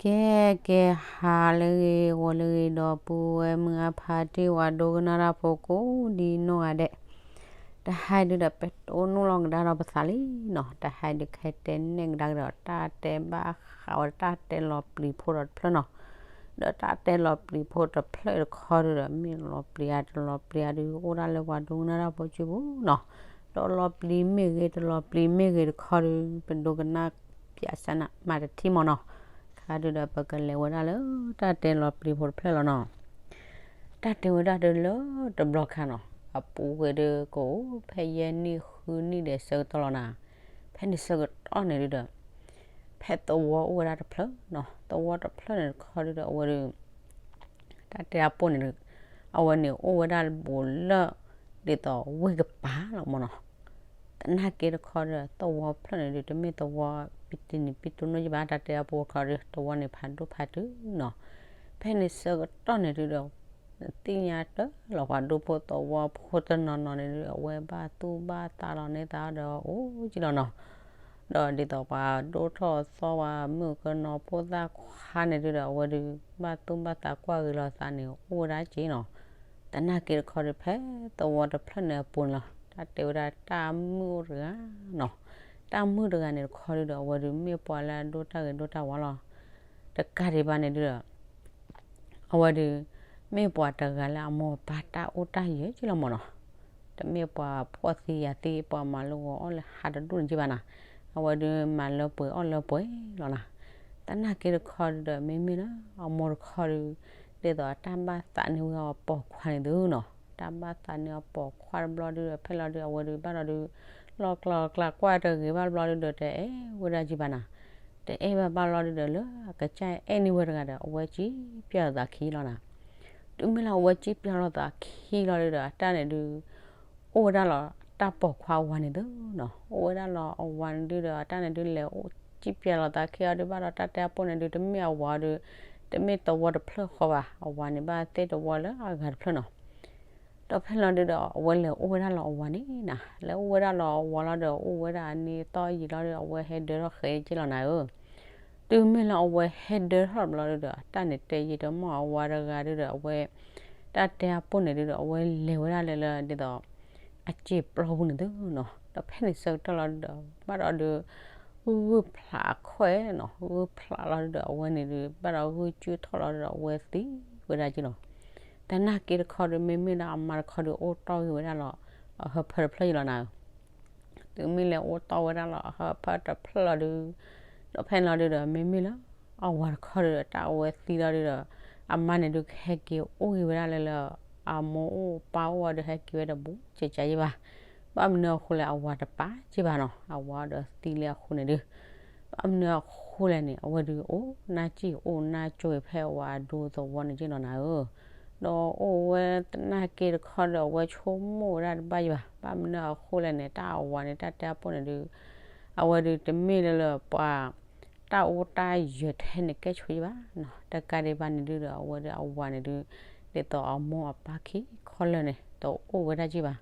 ကဲ ကဲ ဟါလၢအဂ့ၤ ဂီၤလၢအဂ့ၤ ဒီပုၢ်ဝဲၢ်မုၢ်အါဖးတ့ၢ် ပှၤဒိကနၣ်တၢ်ဖိကိးဒ်နီၢ်ဂၤဒဲး, တဟါဒုဒီး ပတိၢ်နီၣ်လီၤကဒါဒီးပသးလံနီၤ, တဟါဒုခဲတဲနဲၣ်ကဒါကဒီး တၢ်တဲဘၣ်ဃးဝဲတၢ်တဲလီၤပျံၤဖိဒီးတဖျၢၣ်နီၤ, ဒီးတၢ်တဲလီၤပျံၤဖိတဖျၢၣ်တခီဒုဒီး မ့ၢ်လီၤပျံၤဧါတလီၤပျံၤဧါဒု အိၣ်ဒၣ်လၢပှၤဒိကနၣ်တၢ်ဖိစုပူၤနီၤ, ဒီးလီၤပျံၤမ့ၢ်ဂ့ၤ တလီၤပျံၤမ့ၢ်ဂ့ၤတခီဒု ပဒိကနၣ်ပၠးစၢ်နး မၤတထံၣ်မၢ်နီၤ, ခါဒုဒီးပကလဲၤဝဲဒၣ်လၢ တၢ်တဲလီၤပျံၤဖိတဖျၢၣ်လီၤနီၤ. တၢ်တဲဝဲဒၣ်ဒုလၢတဘျီခါနီၤ, အပူၤကွံာ်ဒုကအိၣ်ဖဲယဲၢ်နံၣ်ဃုနံၣ်ဒီး ဆၢကတီၢ်လီၤနၤ, ဖဲန့ၣ်ဆၢကတီၢ်န့ၣ်ဒုဒီး ဖဲသဝီအိၣ်ဝဲဒၣ်တဖျၢၣ်နီၤ, သဝီတဖျၢၣ်န့ၣ်တခီဒုဒီး အဝဲဒု တၢ်တဲအပိၢ်န့ၣ်ဒု အဝဲန့ၣ်အိၣ်ဝဲဒၣ်ဘူးလၢ ဒ်သိးဝ့ၢ်ကပၤလီၤမၢ်နီၤ. သနာ်က့တခီဒီး သဝီဖျၢၣ်န့ၣ်ဒု တမ့ၢ်သဝီ ပံတံနံၤပံတိၢ်နီၣ်ယဘၣ် တၢ်တဲအပိၢ်တခီဒီး သဝီန့ၣ်ဖးဒိၣ်ဖးတုၤနီၤ. ဖဲန့ၣ်ဆၢကတီၢ်န့ၣ်ဒုဒီး နသ့ၣ်ညါတၢ်လီၤ ပှၤဒူဖိသဝီဖိတနီၤနီၤန့ၣ်ဒု အဝဲဘၣ်သူၣ်ဘၣ်သးလီၤန့ၢ်သးဒီးအိၣ်ကံလီၤနီၤ. ဒီးဒ်သိးပှၤဒိၣ်ထီၣ်သီဝဲမုၣ်ကနီၤဖိသၣ်ခွါန့ၣ်ဒုဒီး အဝဲဒု ဘၣ်သူၣ်ဘၣ်သးကွၢ်ဂ့ၤလီၤသးန့ၣ် အိၣ်ဝဲဒၣ်က့နီၤ. သနာ်က့တခီဒီး ဖဲသဝီတဖျၢၣ်န့ၣ်အပူၤန့ၣ်လီၤ တၢ်တဲဝဲဒၣ်တၢ်မုၣ်အိၣ်တဂၤနီၤ. တၢ်မုၣ်တဂၤန့ၣ်တခီဒုဒီး အဝဲဒုမ့ၢ်ပှၤလၢအဒိၣ်တၢ်ဂ့ၤဒိၣ်တၢ်ဝါလီၤ. တကးဒံးဘၣ်န့ၣ်ဒုဒီး အဝဲဒု မ့ၢ်ပှၤတဂၤလၢအမိၢ်အပၢ်တၢ်အိၣ်တၢ်ယၢၤက့လီၤမၢ်နီၤ. တမ့ၢ်ပှၤဖှီၣ်သံယာ်သံ ပှၤမၤလိဂီၤအီၣ်လၢဟးတဒူၣ်န့ၣ်က့ဘၣ်နီၤ. အဝဲဒုမၤလၢပှဲၤအီၣ်လၢပှဲၤလီၤနီၤ. သနာ်က့တခီဒုဒီး မ့မ့ၢ်လၢအမိၢ်တခီဒု ဒ်သိးအတၢ်ဘၣ်သးန့ၢ်ဝဲအပိာ်ခွါန့ၣ်သုနီၤ. တၢ်ဘၣ်သးန့ၢ်အပိာ်ခွါတဘျီဒုဒီး ဖဲလီၤဒု အဝဲဒုဘၣ်လီၤဒု လီၢ်ကျီၢ်ကျါကွၢ်တဂ့ၤဘၣ်တဘျီဒုဒီး တအဲၣ်ဝဲဒၣ်က့ဘၣ်နီၤ. တအဲၣ်ဘၣ်ဘၣ်လီၤဒုဒီး လၢအကစၢ်အဲၣ်န့ၢ်ဝဲတဂၤဒီး အဝဲစံၣ်ပၠီၣ်လီၤသးခံလီၤနီၤ. တုၤမ့ၢ်လၢအဝဲစံၣ်ပၠီၣ်လီၤသးခံလီၤဒုဒီး အတၢ်န့ၣ်ဒု အိၣ်ဝဲဒၣ်လီၤ တၢ်ပိာ်ခွါအဝၤန့ၣ်သုနီၤ. အိၣ်ဝဲဒၣ်လီၤအဝၤန့ၣ်ဒုဒီး အတၢ်န့ၣ်ဒုလဲၤအိၣ်စံၣ်ပၠီၣ်လီၤသးခံအီၤဒုဘၣ်ဒီး တၢ်တဲအပိၢ်န့ၣ်ဒု တမ့ၢ်အဝၤအီၤဒု တမ့ၢ်သဝီတဖျၢၣ်ဃီဘၣ်. အဝၤန့ၣ်ဘၣ်သ့ၣ်တဝီလၢအဂၤတဖျၢၣ်နီၤ. ဒီးဖဲလီၤဒုဒီး အဝဲလဲၤအိၣ်ဝဲဒၣ်လီၤအဝၤန့ၣ်နီၤ. လဲၤအိၣ်ဝဲဒၣ်လီၤအဝၤလီၤဒီး အိၣ်ဝဲဒၣ်အနံၤသီယံာ်လီၤဒီး အဝဲဟဲဒၢထီၣ်ဃဲက့လီၤနၤဧၢ. တုၤမ့ၢ်လၢအဝဲဟဲဒၢထီၣ်တဘျီဒုဒီး အတၢ်န့ၣ်တဲယံာ်တမီၢ်အဝၤတဂၤဒုဒီး အဝဲ တၢ်တဲအပိၢ်န့ၣ်ဒုဒီး အဝဲလဲၤဝဲဒၣ်လၢလၢဒ်သိး အစံာ်ပျီပူၤန့ၣ်သုနီၤ. ဒီးဖဲန့ၣ်ဆၢကတီၢ်လီၤဒုဒီး ဘၣ်ဒီးဒု ဂုၢ်ဖျးအခီၣ်နီၤ. ဂုၢ်ဖျးလီၤဒုဒီး အဝဲန့ၣ်ဒု ဘၣ်ဒီးဂုၢ်ကၠုထီၣ်လီၤဒုဒီး အဝဲသံဝဲဒၣ်က့လီၤ. သနာ်က့တခီဒု မ့မ့ၢ်လၢအမါတခီဒု အိၣ်တီၢ်ဂ့ၤဝဲဒၣ်လီၤ အဟၢဖၢတဖျၢၣ်ယံလီၤနၤဧၢ. တုၤမ့ၢ်လဲၤအိၣ်တီၢ်ဝဲဒၣ်လီၤ အဟၢဖၢတဖျၢၣ်လီၤဒု ဒီးဖဲန့ၣ်လီၤဒုဒီး မ့မ့ၢ်လၢ အဝၤတခီဒုဒီး တၢ်အဝဲသံလီၤဒုဒီး အမါန့ၣ်ဒု ကဟဲက့ၤအိၣ်ဂ့ၤဝဲဒၣ်လၢလၢ အမိၢ်အိၣ်ပၢ်အိၣ်အီၤဒု ဟဲက့ၤဝဲဒီးဘူးကကါယံဘၣ်. ဘၣ်မနုၤအဃိလဲၣ် အဝၤတပာ်က့ဘၣ်နီၤ. အဝၤဒီးသံလၢအဃိန့ၣ်ဒု ဘၣ်မနုၤအဃိလဲၣ်န့ၣ် အဝဲဒုအိၣ်နါစံၣ်အိၣ်နါကၠိဖဲအဝၤအဒူသဝီန့ၣ်က့နီၤနၤဧၢ. ဒီးအိၣ်ဝဲသနာ်က့တခီဒီး အဝဲဆိကမိၣ်ဝဲဒၣ်တဘၣ်ယံဘၣ်. ဘၣ်မနုၤအဃိလဲၣ်န့ၣ် တၢ်အဝၤန့ၣ် တၢ်တဲအပိၢ်န့ၣ်ဒု အဝဲဒုတမ့ၢ်လၢလၢပှၤ တၢ်အိၣ်တၢ်ယၢၤထဲန့ၣ်ကဲဆိယံဘၣ်နီၤ. တကးဒံးဘၣ်န့ၣ်ဒုဒီး အဝဲဒုအဝၤန့ၣ်ဒု ဒ်သိးအမိၢ်အပၢ်ခံခီလၢာ်န့ၣ် တအိၣ်ဝဲဒၣ်က့ဘၣ်.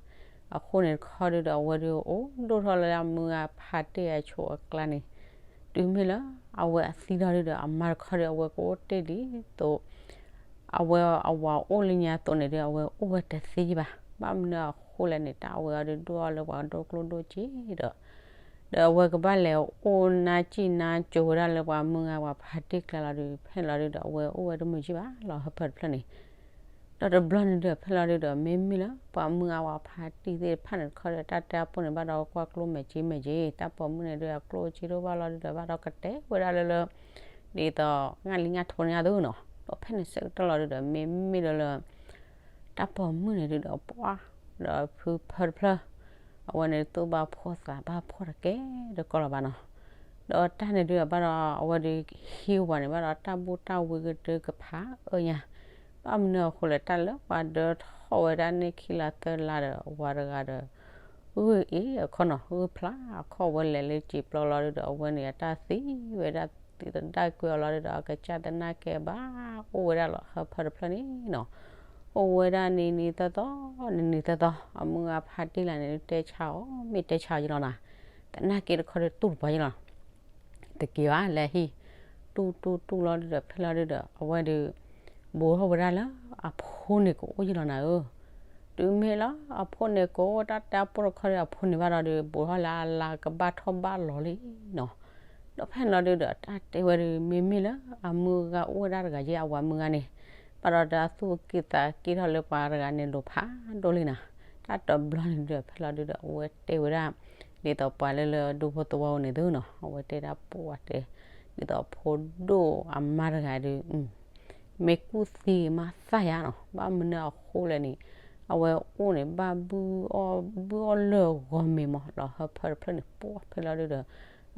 အဃိန့ၣ်တခီဒုဒီး အဝဲဒုအိၣ်ဒိၣ်ထီၣ်လၢအမုၢ်အဖးတ့ၢ်အဆိအကျါန့ၣ် တုၤမ့ၢ်လၢ အဝဲအသံလီၤဒုဒီး အမါတခီဒီး အဝဲကအိၣ်တ့ၢ်ဒ်သိး အဝဲအဝၤအိၣ်လၢညါအသိးန့ၣ်ဒု အဝဲအိၣ်ဝဲတသ့ဘၣ်. ဘၣ်မနုၤအဃိလဲၣ်န့ၣ် တၢ်အဝဲအီၤဒုဒိၣ်အီၤလၢပှၤဒိၣ်ကျိၣ်ဒိၣ်စ့ဒီး ဒီးအဝဲကဘၣ်လဲၤအိၣ်နါစံၣ်နါကၠိဝဲဒၣ်လၢပှၤမုၢ်ဂၤပှၤဖးတ့ၢ်ကျါလီၤဒု ဖဲန့ၣ်လီၤဒုဒီး အဝဲအိၣ်ဝဲတမုာ်က့ဘၣ်လီၤ ဟၢဖၢတဖျၢၣ်န့ၣ်. ဒီးတဘျီန့ၣ်ဒုး ဖဲလီၤဒုးဒီး မ့မ့ၢ်လၢပှၤမုၢ်အဝၤဖါတံၢ်သ့ၣ်တဖၣ်န့ၣ်တခီဒီး တၢ်တဲအပိၢ်န့ၣ်ဘၣ်ဒီးကွၢ်ကျိၣ်မဲာ်က့မဲာ်က့ တၢ်ပိာ်မုၣ်န့ၣ်ဒုး အကျိၣ်စ့တအိၣ်ဘၣ်လီၤဒုးဒီး ဘၣ်ဒီးကတဲဝဲဒၣ်လၢလၢ ဒ်သိး ငၣ်လံငၣ်ထိန့ၣ်အသိးနီၤ. ဒီးဖဲန့ၣ်ဆၢကတီၢ်လီၤဒုးဒီး မ့မ့ၢ်ဒီးလၢ တၢ်ပိာ်မုၣ်န့ၣ်ဒုးဒီး ပှၤဒီးဖုဖၢတဖျၢၣ် အဝဲန့ၣ်သူၣ်ဘၣ်ဖှီၣ်သးဘၣ်ဖှီၣ်တကဲတကီလီၤဘၣ်နီၤ. ဒီးတၢ်န့ၣ်ဒုးဒီး ဘၣ်ဒီးအဝဲဒုး ဟံးဝၤန့ၣ် ဘၣ်ဒီးတၢ်ဘူၣ်တၢ်ဝံကဒုကဖးအၢညါ. ဘၣ်မနုၤအဃိလဲၣ် တၢ်လၢပှၤဒၢထီၣ်ဝဲဒၣ်န့ၣ်ခံလါသၢလါဒီး အဝၤတဂၤဒီး ဂုၢ်အ့ၣ်အခီနီၤ ဂုၢ်ဖျါအခီၣ်ဝဲလဲၤလၢစံာ်ပျီလီၤဒုးဒီး အဝဲန့ၣ်အတၢ်သံဝဲဒၣ်သံသဒၣ်ကွံာ်အီၤလီၤဒုးဒီး အကစၢ်သနာ်က့ဘၣ်အိၣ်ဝဲဒၣ်လီၤ ဟၢဖၢတဖျၢၣ်န့ၣ်နီၤ. အိၣ်ဝဲဒၣ်နံၤနံၤသီသီ နံၤနံၤသီသီ အမုၢ်အဖါတံၢ်လၢန့ၣ် တဲဆါအီၤ မ့ၢ်တဲဆါအီၤယလီၤနီၤ. သနာ်က့တခီဒုးတူၢ်တပှၤယလီၤ တက့ၤဘၣ်လဲၤဟံၣ် တူၢ်တူၢ်တူၢ်လီၤဒုဒီး ဖဲလီၤဒုဒီး အဝဲဒုး ဘူးထီၣ်ဝဲဒၣ်လၢအဖိန့ၣ်ကအိၣ်ယံလီၤနၤဧၢ. တုၤမ့ၢ်လၢအဖိန့ၣ်ကအိၣ်တၢ်တဲအပိၢ်တခီဒီး အဖိန့ၣ်ဘၣ်ဒီးဒုး ဘူးထီၣ်လၢအလၤကဘၣ်ထီၣ်ဘၣ်လီၤလံနီၤ. ဒီးဖဲန့ၣ်လီၤဒုဒီး တၢ်တဲဝဲဒုး မ့မ့ၢ်လၢအမုၢ်ဂၤအိၣ်ဝဲဒၣ်တဂၤယဲ အဝၤမုၢ်ဂၤန့ၣ် ဘၣ်ဒီးတၢ်သူၣ်က့ၣ်သးက့ၣ်ထီၣ်လၢပှၤတဂၤန့ၣ်လိၤဖးဒိၣ်လံနၤ. တၢ်တဘျီန့ၣ်ဒုဒီး ဖဲလီၤဒုဒီး အဝဲတဲဝဲဒၣ် ဒ်သိးပှၤလၢလၢဒူဖိသဝီန့ၣ်သုနီၤ အဝဲတဲဒၣ်ပှၤတဲ ဒ်သိးဖိဒိၣ်အမါတဂၤဒုး မ့ၢ်ကူၣ်သံမးသၣ်ယါနီၤ ဘၣ်မနုၤအဃိလဲၣ်န့ၣ် အဝဲအိၣ်န့ၣ် ဘၣ်ဘုၣ်အီၣ် ဘုၣ်အီၣ်လၢဂီၤမ့ၤမး လီၤဟၢဖၢတဖျၢၣ်န့ၣ် ပှၤဖဲလီၤဒုဒီး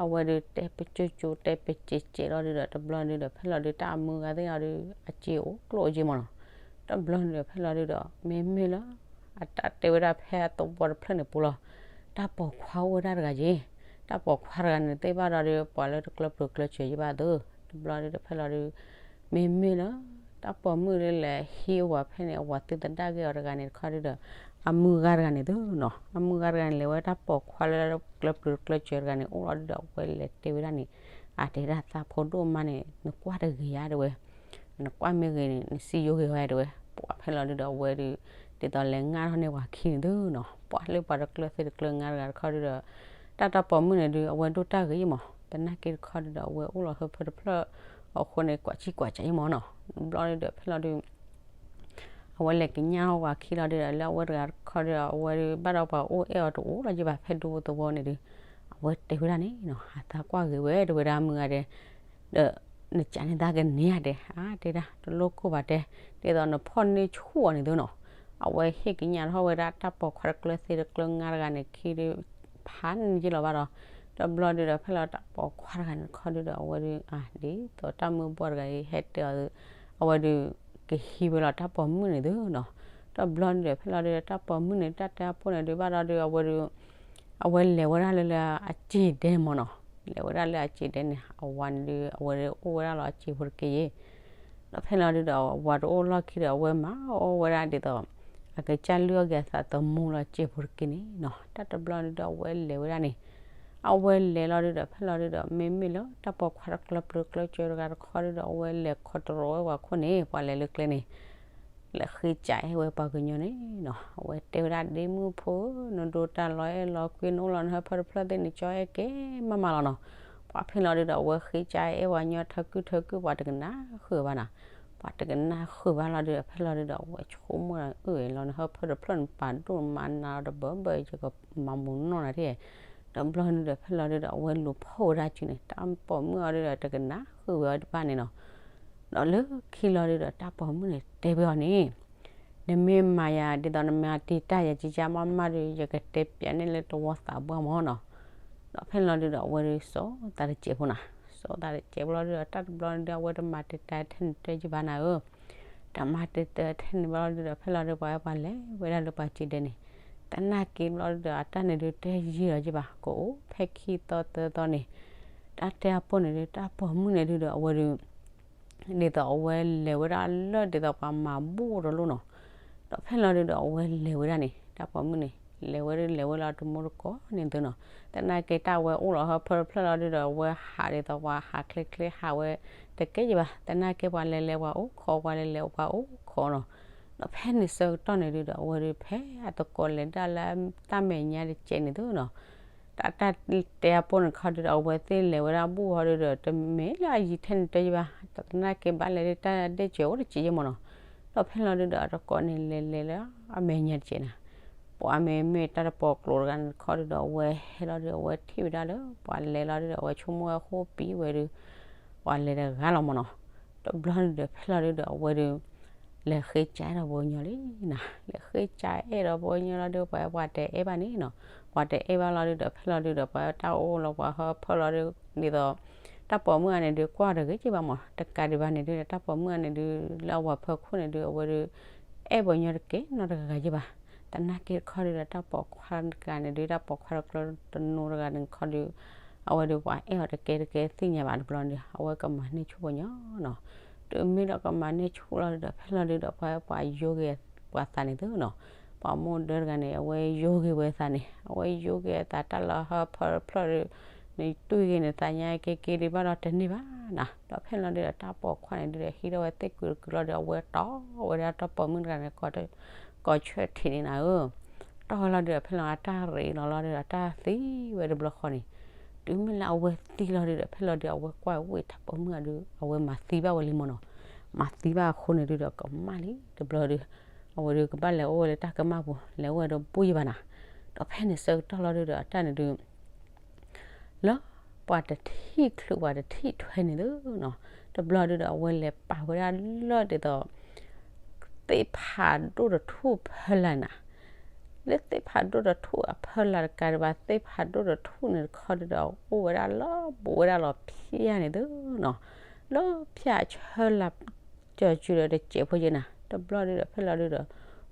အဝဲဒုးတဲပကၠိကၠိတဲပကဲးကဲးလီၤဒုဒီး တဘျီဒုဒီး ဖဲလီၤဒုတၢ်အမုၢ်ဂၤသ့ၣ်အီၤဒု အစ့အိၣ်ကျိၣ်အစ့မးနီၤ. တဘျီဒုဒီး ဖဲလီၤဒုဒီး မ့မ့ၢ်လၢ အတၢ်တဲဝဲဒၣ်ဖဲအသဝီတဖျၢၣ်န့ၣ်ပူၤလီၤ. တၢ်ပိာ်ခွါအိၣ်ဝဲဒၣ်တဂၤယဲ တၢ်ပိာ်ခွါတဂၤန့ၣ်သ့ၣ်ဘၣ်ဒီးဒုး ပှၤလၢတကျၢပျုၤကျၢစၢၤယဲဘၣ်သု. တဘျီဒုဒီး ဖဲလီၤဒု မ့မ့ၢ်လၢ တၢ်ပိာ်မုၣ်ဒုလဲၤဟံးဝၤဖဲန့ၣ် အဝၤသ့သဒၣ်က့ၤအီၤတဂၤန့ၣ်တခီဒုဒီး အမုၢ်ဂၤတဂၤန့ၣ်သုနီၤ အမုၢ်ဂၤတဂၤန့ၣ် လဲၤဝဲတၢ်ပိာ်ခွါလၢကျၢပျုၤကျၢစၢၤတဂၤန့ၣ် အိၣ်လီၤဒုဒီး အဝဲလဲၤတဲဝဲဒၣ်န့ၣ် အတဲဒၣ်သးဖိဒိၣ်မးန့ၣ် နကွၢ်တဂ့ၤယါတဲဝဲ နကွၢ်မ့ၢ်ဂ့ၤန့ၣ် နစံယိၤဂ့ၤဝဲတဲဝဲ ပှၤဖဲလီၤဒုဒီး အဝဲဒု ဒ်သိးလဲၤငါထီၣ်န့ၢ်ပှၤခံန့ၣ်သုနီၤ ပှၤလၢပှၤတကျၢသ့တကျၢငါတဂၤတခီဒုဒီး တၢ်တၢ်ပိာ်မုၣ်န့ၣ်ဒု အဝဲဒိၣ်တၢ်ဂ့ၤမး သနာ်က့တခီဒုဒီး အဝဲအိၣ်လီၤဟၢဖၢတဖျၢၣ်အဃိန့ၣ် ကွၢ်ကံကွၢ်ကၢ်ယဲမးနီၤ တဘျီဒုဒီး ဖဲလီၤဒု အဝဲလဲၤကညးဝဲခံလီၤဒုဒီး လၢအဝဲတဂၤတခီဒုဒီး အဝဲဒု ဘၣ်ဒီးပှၤအိၣ်အဲၣ်အီၤတအိၣ်လီၤယဲဘၣ် ဖဲဒူဖိသဝီန့ၣ်ဒု အဝဲတဲဝဲဒၣ်န့ၣ်နီၤ အသးကွၢ်ဂ့ၤဝဲတဲဝဲဒၣ်မုၢ်ဂၤဒဲး ဒီး နကးန့ၢ်သးကန့ၢ်ဧါတဲ အါတဲဒၣ် တလိၣ်ကိၢ်ဘၣ်တဲ ဒ်သိးနဖီၣ်န့ၢ်ဆူၣ်အီၤန့ၣ်သုနီၤ အဝဲဟ့ၣ်ကညးထီၣ်ဝဲဒၣ်တၢ်ပိာ်ခွါတကျၢသ့တကျၢငါတဂၤန့ၣ်ခံဒု ဖးန့ၢ်ယ့ၢ်လီၤဘၣ်ဒီး တဘျီဒုဒီး ဖဲလီၤတၢ်ပိာ်ခွါတဂၤန့ၣ်တခီဒုဒီး အဝဲဒု အါ ဒ်သိးတၢ်မုၢ်ဘှီၣ်တဂၤအံၤ ဟဲတဲအီၤ အဝဲဒု ကဟံးဝဲလီၤတၢ်ပိာ်မုၣ်န့ၣ်သုနီၤ တဘျီဒုဒီး ဖဲလီၤဒုဒီး တၢ်ပိာ်မုၣ်န့ၣ် တၢ်တဲအပိၢ်န့ၣ်ဒု ဘၣ်ဒီးဒု အဝဲဒု အဝဲလဲၤဝဲဒၣ်လၢလၢအစ့ၣ်ဒဲမးနီၤ လဲၤဝဲဒၣ်လၢအစ့ၣ်ဒဲန့ၣ် အဝၤန့ၣ်ဒု အဝဲအိၣ်ဝဲဒၣ်လီၤအစ့ၣ်ဖိတက့ၢ်ယဲ ဒီးဖဲလီၤဒုဒီး အဝၤတအိၣ်လီၢ်ခံဒီး အဝဲမၤအီၣ်ဝဲဒၣ်ဒ်သိး အကစၢ်လုၢ်အီၣ်က့ၤအသးသမူလီၤစ့ၣ်ဖိတက့ၢ်န့ၣ်နီၤ တၢ်တဘျီဒုဒီး အဝဲလဲၤဝဲဒၣ်န့ၣ် အဝဲလဲၤလီၤဒုဒီး ဖဲလီၤဒုဒီး မ့မ့ၢ်လၢတၢ်ပိာ်ခွါတကျၢပျုၤတကျၢစၢၤတဂၤတခီဒုဒီး အဝဲလဲၤခီတရီၤဝဲပှၤခိၣ်န့ၣ် ပှၤလဲၤလၢကျဲန့ၣ် လဲၤဃ့ကးအဲၣ်ဝဲပှၤကညီန့ၣ်နီၤ အဝဲတဲဝဲဒၣ် ဒ့မုၣ်ဖိဧၢ နဒိတၢ်လီၤအဲၣ်လီၤကွံ နအိၣ်လီၤနဟၢဖၢတဖျၢၣ်သ့ၣ်န့ၣ် ကၠီအဲၣ်က့ၤမးမးလီၤနီၤ ပှၤဖဲလီၤဒုဒီး အဝဲဃ့ကးအဲၣ်ပှၤကညီထၢကုၢ်ထၢကုၢ် ပှၤတကနၣ်ဃုာ်ဘၣ်နီၤ ပှၤတကနၣ်ဃုာ်ဘၣ်လီၤဒုဒီး ဖဲလီၤဒုဒီး အဝဲဆိကမိၣ်ဒီး အၢၣ်လီၤနဟၢဖၢတဖျၢၣ်န့ၣ် ပာ်ဒိၣ်မးနၤဒီး ဘၢဘၢယကမၤမူးနီၢ်နၤတက့ၢ် တဘျီဒုဒီး ဖဲလီၤဒုဒီး အဝဲလူၤဖီၣ်ဝဲဒၣ်စုန့ၣ် တၢ်ပိာ်မုၣ်အီၤဒုဒီး တကနၣ်ဃုာ်ဝဲအီၤတဖၣ်န့ၣ်နီၤ ဒီးလၢခံလီၤဒုဒီး တၢ်ပိာ်မုၣ်န့ၣ်တဲဝဲအီၤန့ၣ် နမ့ၢ်မၤယၤ ဒ်သိးနမၤတံာ်တာ်ယၤ ကကမးမးဒု ယကတဲပျးန့ၢ်လၢတဝီသးပှၢ်မးနီၤ ဒီးဖဲလီၤဒုဒီး အဝဲဒုစီၤသးတစဲးဖိနီၤ စီၤသးတစဲးဖိလီၤဒုဒီး တၢ်တဘျီဒုဒီး အဝဲတမၤတံာ်တာ်ထဲန့ၣ်တဲယဘၣ်နၤဧၢ တမၤတံာ်တာ်ထဲန့ၣ်ဘၣ်လီၤဒုဒီး ဖဲလီၤဒု ပှၤပှၤလဲၤဝဲဒၣ်လၢပှၤစ့ၣ်ဒဲန့ၣ် သနာ်က့ဘျီဒုဒီး အတၢ်န့ၣ်ဒု တဲယံာ်လီၤယဘၣ် ကအိၣ်ဖဲခံသီသၢသီန့ၣ် တၢ်တဲအပိၢ်န့ၣ်ဒု တၢ်ပိာ်မုၣ်န့ၣ်ဒုဒီး အဝဲဒု ဒ်သိးအဝဲလဲၤဝဲဒၣ်လၢဒ်သိးပှၤမၤဘူၣ်တလိၣ်နီၤ ဒီးဖဲလီၤဒုဒီး အဝဲလဲၤဝဲဒၣ်န့ၣ် တၢ်ပိာ်မုၣ်န့ၣ် လဲၤဝဲဒၣ်လဲၤဝဲလီၤတမူတကိးန့ၣ်သုနီၤ သနာ်က့တၢ်အဝဲအိၣ်လီၤဟၢဖၢတဖျၢၣ်လီၤဒုဒီး အဝဲဟးဒ်သိးပှၤဟးချ့ချ့ဟးဝဲ တကဲယဘၣ် သနာ်က့ပှၤလဲၤလဲၤပှၤအိၣ်ခိး ပှၤလဲၤလဲၤပှၤအိၣ်ခိးနီၤ ဒီးဖဲန့ၣ်ဆၢကတီၢ်န့ၣ်ဒုဒီး အဝဲဒု ဖဲအသကိးလဲၤဒၣ်လၢတၢ်မဲာ်ညါတစဲးန့ၣ်သုနီၤ တၢ်တဲအပိၢ်န့ၣ်တခီဒုဒီး အဝဲသ့ၣ်လဲၤဝဲဒၣ်ဘူၣ်ဟီဒုဒီး တမ့ၢ်လၢအယံၤထဲန့ၣ်တဲယဘၣ် သနာ်က့ဘၣ်လဲၤဒု တၢ်ဒ့ၣ်စၢၤအိၣ်တစဲးယဲမးနီၤ ဒီးဖဲလီၤဒုဒီး အသကိးန့ၣ်လဲၤလဲၤလၢအမဲာ်ညါတစဲးန့ၣ် ပှၤမ့မ့ၢ်တၢ်တပိာ်ကျိၤတဂၤန့ၣ်တခီဒုဒီး အဝဲဟဲလီၤဒု အဝဲထံၣ်ဝဲဒၣ်လၢ ပှၤလဲၤလီၤဒုဒီး အဝဲဆိကမိၣ်ဝဲဃိပံၤဝဲဒု ပှၤလဲၤတဂၤလီၤမးနီၤ တဘျီဒုဒီး ဖဲလီၤဒုဒီး အဝဲဒု လဲၤဃ့ကးအဲၣ်ဒီးပှၤကညီလံနီၤ လဲၤဃ့ကးအဲၣ်ဒီးပှၤကညီလီၤဒု ပှၤပှၤတအဲၣ်ဘၣ်န့ၣ်နီၤ ပှၤတအဲၣ်ဘၣ်လီၤဒုဒီး ဖဲလီၤဒုဒီး ပှၤတၢ်အိၣ်လီၤပှၤဟၢဖၢလီၤဒု ဒ်သိး တၢ်ပိာ်မုၣ်အါန့ၣ်ဒု ကွၢ်တဂ့ၤက့ဘၣ်မး တကးဒံးဘၣ်န့ၣ်ဒု တၢ်ပိာ်မုၣ်အါန့ၣ်ဒု လၢအဝၤဖၢခိၣ်န့ၣ်ဒု အဝဲဒု အဲၣ်ပှၤကညီတကဲနီတဂၤက့ဘၣ် သနာ်က့တခီဒုဒီး တၢ်ပိာ်ခွါတဂၤန့ၣ်ဒု တၢ်ပိာ်ခွါတကျၢတနီၤတဂၤန့ၣ်တခီဒု အဝဲဒု ပှၤအဲၣ်အီၤတကဲတကဲသ့ၣ်ညါဘၣ်တဘျီန့ၣ် အဝဲကမၤန့ၢ်ဆူၣ်ပှၤကညီနီၤ တုၤမ့ၢ်လၢကမၤန့ၢ်ဆူၣ်လီၤဒုဒီး ဖဲလီၤဒုဒီး ပှၤပှၤယိၤဂ့ၤပှၤသးန့ၣ်သုနီၤ ပှၤမိၢ်ဒၢတဂၤန့ၣ် အဝဲယိၤဂ့ၤဝဲသးန့ၣ် အဝဲယိၤဂ့ၤအသးတၢ်လီၤဟၢဖၢဖျၢၣ်ဒု တွံၢ်ဂ့ၤန့ၣ် သးညါက့ၤက့ၤဒုးဘၣ်ဒီးတန့ၢ်ဘၣ်နၤ. ဒီးဖဲန့ၣ်လီၤဒုးဒီးတၢ်ပိာ်ခွါန့ၣ်ဒုးဒီးဟံးထီၣ်ဝဲသ့ၣ်ကုာ်တကုာ်လီၤဒီး အဝဲတီၢ်ဝဲဒၣ်တၢ်ပိာ်မုၣ်တဂၤန့ၣ် ကိးဆၢထံးန့ၣ်နၤဧၢ. တီၢ်ဝဲလီၤဒုးဒီးဖဲလီၤအတၢ်ရ့လီၤလီၤဒုးဒီးတၢ်သံဝဲတဘျီဃီန့ၣ်, တုၤမ့ၢ်လၢအဝဲသံလီၤဒုးဒီး ဖဲလီၤဒုးအဝဲကွၢ်ဝ့ၢ်တၢ်ပိာ်မုၣ်အဒုး အဝဲမၤသံဘၣ်ဝဲလံမၢ်နီၤ. မၤသံဘၣ်အဃိန့ၣ်ဒုးဒီးကမၣ်လံတဘျီဒုး, အဝဲဒုးကဘၣ်လဲၤအိၣ်ဝဲလၢတၢ်ကမၣ်ပူၤ လဲၤအိၣ်ဝဲဒီးဘူၣ်ယံၤဘၣ်နၤ. ဒီးဖဲန့ၣ်ဆၢကတီၢ်လီၤဒုးဒီးအတၢ်န့ၣ်ဒုး လၢပှၤတထံၣ်ချုးပှၤတထံၣ်ထွဲန့ၣ်သုနီၤ, တဘျီဒုးဒီးအဝဲလဲၤပာ်ဝဲဒၣ်လၢဒ်သိး သ့ၣ်ဖးဒိၣ်တထူၣ်ဖီလာ်နၤ, လၢသ့ၣ်ဖးဒိၣ်တထူၣ်အဖီလာ်တကးဒံးဘၣ် သ့ၣ်ဖးဒိၣ်တထူၣ်န့ၣ်တခီဒုးဒီး အိၣ်ဝဲဒၣ်လၢဘူးဝဲဒၣ်လီၤဖၠၣ်န့ၣ်သုနီၤ, လၢဖၠၣ်ဆၢလၢ ကၠီၤစုၤဒီးတစဲးဖိက့နၤ, တဘျီဒုးဒီးဖဲလီၤဒုးဒီး